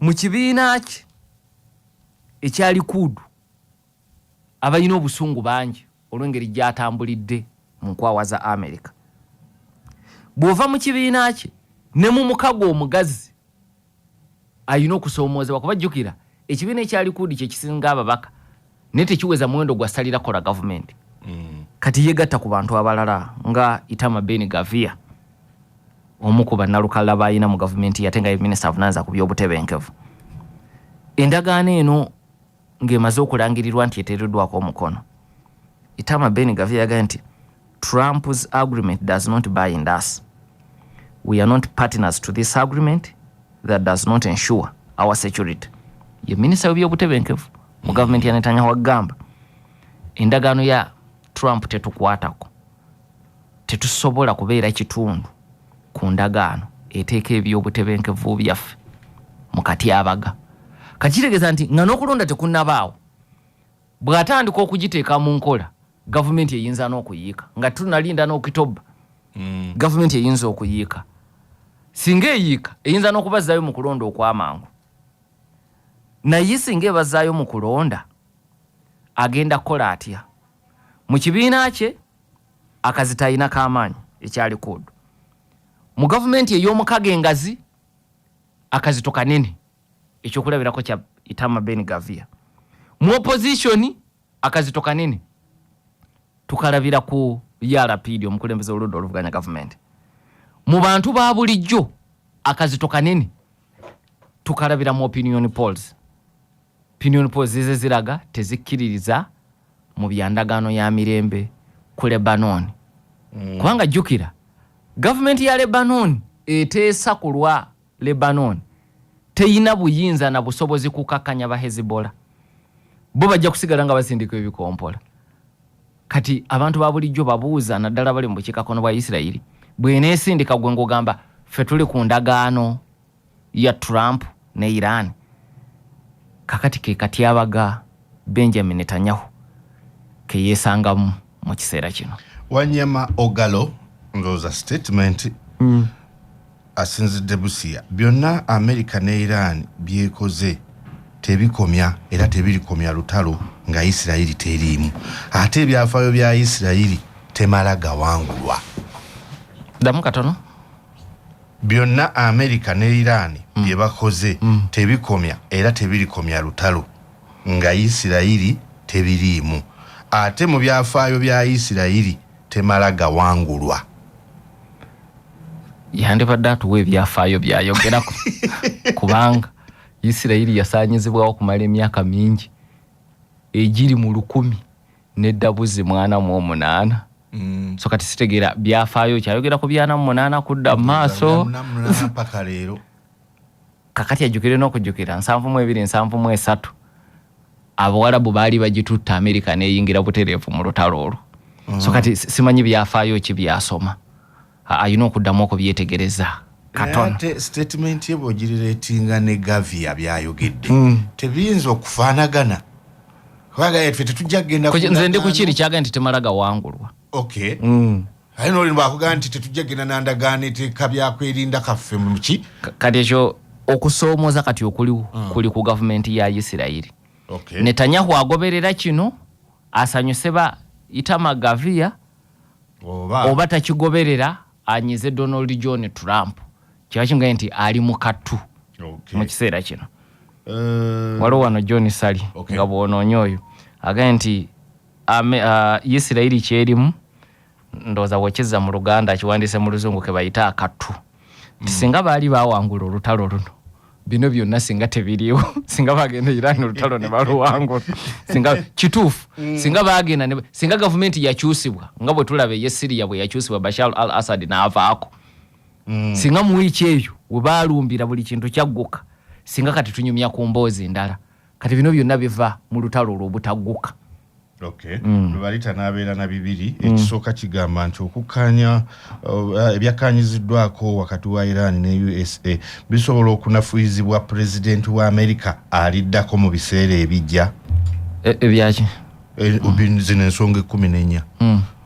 mu kibiina kye ekya Likud abalina obusungu bangi olw'engeri gy'atambulidde mu nkwawa za America. Bw'ova mu kibiina kye ne mu mukago omugazi alina okusoomoozebwa, kuba jjukira ekibiina ekya Likud kye kisinga ababaka naye tekiweza muwendo gwa salira kola gavumenti. Kati yegatta ku bantu abalala nga Itamar Ben Gvir, omu ku bannalukala b'ayina mu gavumenti, ate nga ye minisita avunaanyizibwa ku by'obutebenkevu. Endagaano eno ng'emaze okulangirirwa nti eteereddwako omukono, Itamar Ben Gvir yagambye nti Trump's agreement does not bind us. We are not partners to this agreement that does not ensure our security. Ye minisita w'ebyobutebenkevu mu gavumenti ya Netanyahu agamba endagaano ya Trump tetukwatako, tetusobola kubeera kitundu ku ndagaano eteeka ebyobutebenkevu byaffe mu katyabaga. Kati kitegeeza nti nga n'okulonda tekunnabaawo, bw'atandika okugiteeka mu nkola, gavumenti eyinza n'okuyiika nga tunalinda n'Okitoba. Gavumenti eyinza okuyiika. Singa eyiika, eyinza n'okubazaayo mu kulonda okw'amangu. Naye singa ebazaayo mu kulonda, agenda kukola atya mu kibiina kye? Akazito alina k'amaanyi ekya Likud. Mu gavumenti ey'omukago engazi akazito kanene, ekyokulabirako kya Itamar Ben Gvir. Mu opposition akazito kanene tukalabira ku Yair Lapid, omukulembeze oludda oluvuganya gavumenti. Mu bantu ba bulijjo akazito kanene tukalabira mu opinion polls. Opinion polls zize ziraga tezikkiririza mu byandagaano ya mirembe ku Lebanon. Kubanga jjukira gavumenti ya Lebanon eteesa ku lwa Lebanon teyina buyinza na busobozi kukakkanya ba Hezbollah. Bo bajja kusigala nga basindika ebikompola. Kati abantu ba bulijjo babuuza, naddala bali mu bukiikakkono bwa Isirayiri, bweneesindika gwe ng'ogamba ffe tuli ku ndagaano ya Trump. Ne Iran. Kakati ke katyabaga Benjamin Netanyahu keyesangamu mu kiseera kino.
Wanyama Ogalo, ndowooza statement asinzidde Busia. Byonna America ne Iran byekoze tebikomya era tebirikomya lutalo nga Isirayiri teriimu, ate ebyafaayo bya Isirayiri temala gawangulwa.
Ddamu katono.
Byonna America ne Iran bye bakoze tebikomya era tebirikomya lutalo nga Isirayiri tebiriimu, ate mu byafaayo bya Isirayiri temala gawangulwa.
Yandibadde atuwa ebyafaayo byayogerako kubanga Isirayiri yasaanyizibwawo okumala emyaka mingi egiri mu 1000 neddabuzi 48. So kati sitegeera byafaayo kyayogera ku 48 kudda mu maaso.
Paka leero.
Kakati ajjukire n'okujjukira 72 73 Abawarabu baali bagitutta Amerika n'eyingira butereevu mu lutalo olwo. So kati simanyi byafaayo ki byasoma, alina okuddamu okubyetegereza katono.
Ate statement ye bw'ogirireetinga ne Gavia byayogedde tebiyinza okufaanagana, kubanga ffe tetujja kugenda
Nze ndi ku kiri kyaga nti temala gawangulwa.
Okay. Aye noli bwakugamba nti tetujja kugenda na ndagaano eteeka byakwerinda kaffe mu ki?
Kati ekyo okusoomooza kati okuliwo kuli ku gavumenti ya Isirayiri. Netanyahu agoberera kino asanyuse ba Itamar Gavia oba takigoberera anyize Donald John Trump. Kiba kingaye nti ali mu kattu mu kiseera kino. Waliwo wano John Sali nga bw'onoonya oyo agambye nti Isirayiri kyerimu, ndowooza bw'okizza mu Luganda akiwandiise mu Luzungu ke bayita akattu. Singa baali baawangula olutalo luno, bino byonna singa tebiriiwo, singa bagenda Iran olutalo ne baluwangula, singa kituufu, singa bagenda ne, singa gavumenti yakyusibwa nga bwe tulaba ey'e Syria bwe yakyusibwa Bashar al-Assad n'avaako. Singa mu wiiki eyo we baalumbira buli kintu kyagguka, singa kati tunyumya ku mboozi ndala. Kati bino byonna biva mu lutalo olwo obutagguka.
Lubalita n'abeera na bibiri. Ekisooka kigamba nti okukkaanya ebyakkaanyiziddwako wakati wa Iran ne USA bisobola okunafuyizibwa pulezidenti wa Amerika aliddako mu biseera ebijja.
Ebyaki?
Zino ensonga 14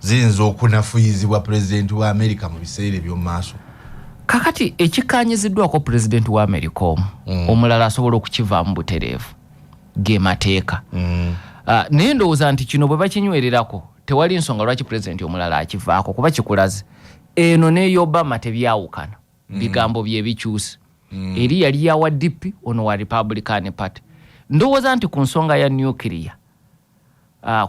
ziyinza okunafuyizibwa pulezidenti wa Amerika mu biseera eby'omu maaso.
Kakati ekikkaanyiziddwako pulezidenti wa Amerika omu, omulala asobola okukivaamu butereevu ge mateeka. Naye ndowooza nti kino bwe bakinywererako tewali nsonga lwaki pulezidenti omulala akivaako, kuba kikulaze eno ne Obama tebyawukana, bigambo bye bikyuse. Eri yali ya wa DP, ono wa Republican Party. Ndowooza nti ku nsonga ya nuclear,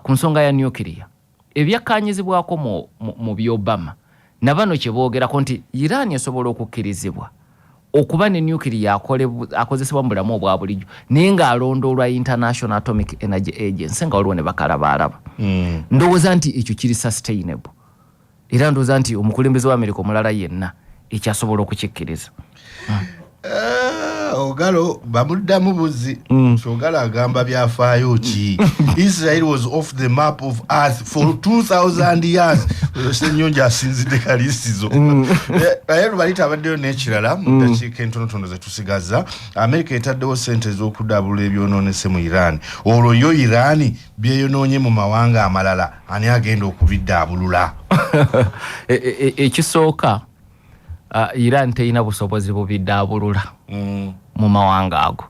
ku nsonga ya nuclear ebyakkaanyizibwako mu by'Obama na bano kye boogerako nti Iran esobola okukkirizibwa okuba ne nuclear akozesebwa mu bulamu obwa bulijjo, naye ng'alondoolwa International Atomic Energy Agency nga waliwo ne bakalabaalaba. Ndowooza nti ekyo kiri sustainable, era ndowooza nti omukulembeze wa Amerika omulala yenna ekyasobola okukikkiriza.
Ogalo bamuddamu buzi. Ogalo agamba byafaayo ki? Israel was off the map of earth for 2000 years. Ssenyonjo asinzidde kalisizo. Naye Lubalita abaddeyo n'ekirala mu ddakiika entonotono ze tusigaza. Amerika etaddewo ssente ez'okuddaabulula ebyonoonese mu Iran. Olwo yo Iran byeyonoonye mu mawanga amalala, ani agenda okubiddaabulula?
Ekisooka, Iran terina busobozi bubiddaabulula mu mawanga ago,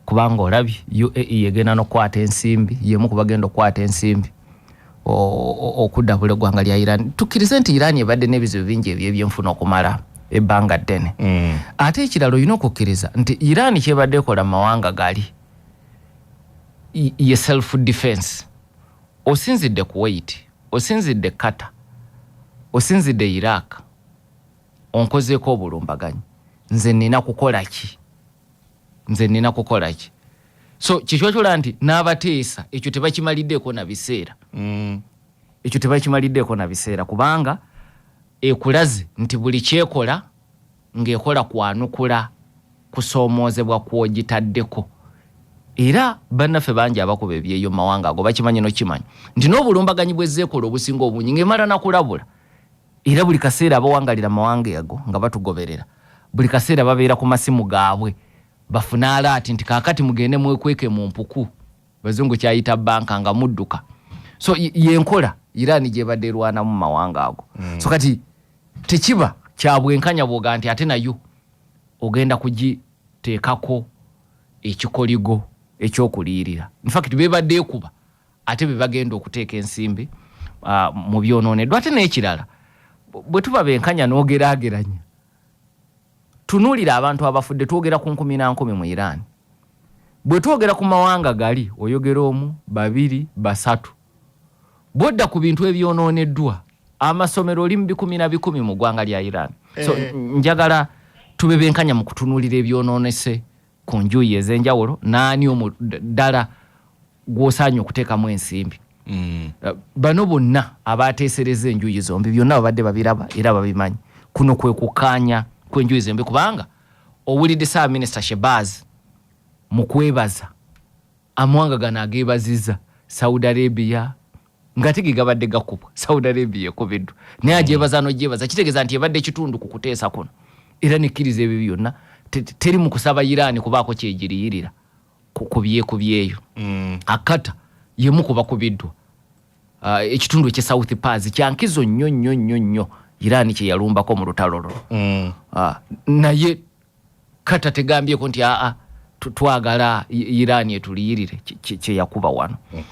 kubanga olabye UAE egenda n'okukwata ensimbi, y'emu ku bagenda okukwata ensimbi okuddabula eggwanga lya Iran. Tukkirize nti Iran ebadde n'ebizibu bingi eby'ebyenfuna okumala ebbanga ddene. Ate ekirala olina okukkiriza nti Iran kyebadde ekola mu mawanga gali ye self defense. Osinzidde Kuwait, osinzidde Qatar, osinzidde Iraq, onkozeeko obulumbaganyi, nze nina kukola ki? Nze nina kukola ki? So kikyokyolaba nti n'abateesa ekyo tebakimaliddeeko na biseera. Ekyo tebakimaliddeeko na biseera, kubanga ekulaze nti buli kyekola ng'ekola kwanukula kusoomoozebwa kw'ogitaddeko. Era bannaffe bangi abakuba ebyeyo mu mawanga ago bakimanyi n'okimanyi nti n'obulumbaganyi bw'ezzeekola obusinga obungi ng'emala nakulabula. Era buli kaseera abawangalira mawanga ago nga batugoberera, buli kaseera babeera ku masimu gaabwe. Bafune alert nti kaakati mugende mwekweke mu mpuku, bazungu kyayita bunker, nga mudduka. So yenkola Iran gyebadde erwanamu mawanga ago. So kati tekiba kyabwenkanya bwoga nti ate nayo ogenda kugiteekako ekikoligo ekyokuliyirira. Infact bebadde ekuba ate bebagenda okuteeka ensimbi mu byonooneddwa. Ate n'ekirala, bwe tuba benkanya n'ogeraageranya, tunuulira abantu abafudde. Twogera ku nkumi na nkumi mu Iran. Bwe twogera ku mawanga gali, oyogera omu, babiri, basatu. Bwodda ku bintu ebyonooneddwa, amasomero oli mu bikumi na bikumi mu ggwanga lya Iran. So njagala tube benkanya mu kutunuulira ebyonoonese ku njuyi ez'enjawulo, naani omu ddala gw'osaanye okuteekamu ensimbi. Bano bonna abateesereza enjuyi zombi, byonna babadde babiraba era babimanyi. Kuno kwe kukkaanya kw'enjuyi zombi, kubanga owulidde Ssaabaminisita Shebaz mu kwebaza amawanga gano ageebaziza Saudi Arabia, nga tege gabadde gakubwa. Saudi Arabia ekubiddwa, naye agyebaza nogyebaza, kitegeeza nti ebadde kitundu ku kuteesa kuno era nekkiriza ebyo byonna. Teri mu kusaba Iran kubaako kyegiriyirira ku byekubyeyo. Akata yemu kuba kubiddwa ekitundu ekye South Pars, kyankizo nnyo nnyo nnyo nnyo Iran kye yalumbako mu lutalo luno. Naye kata tegambyeko nti aa, twagala Iran etuliyirire kye yakuba wano.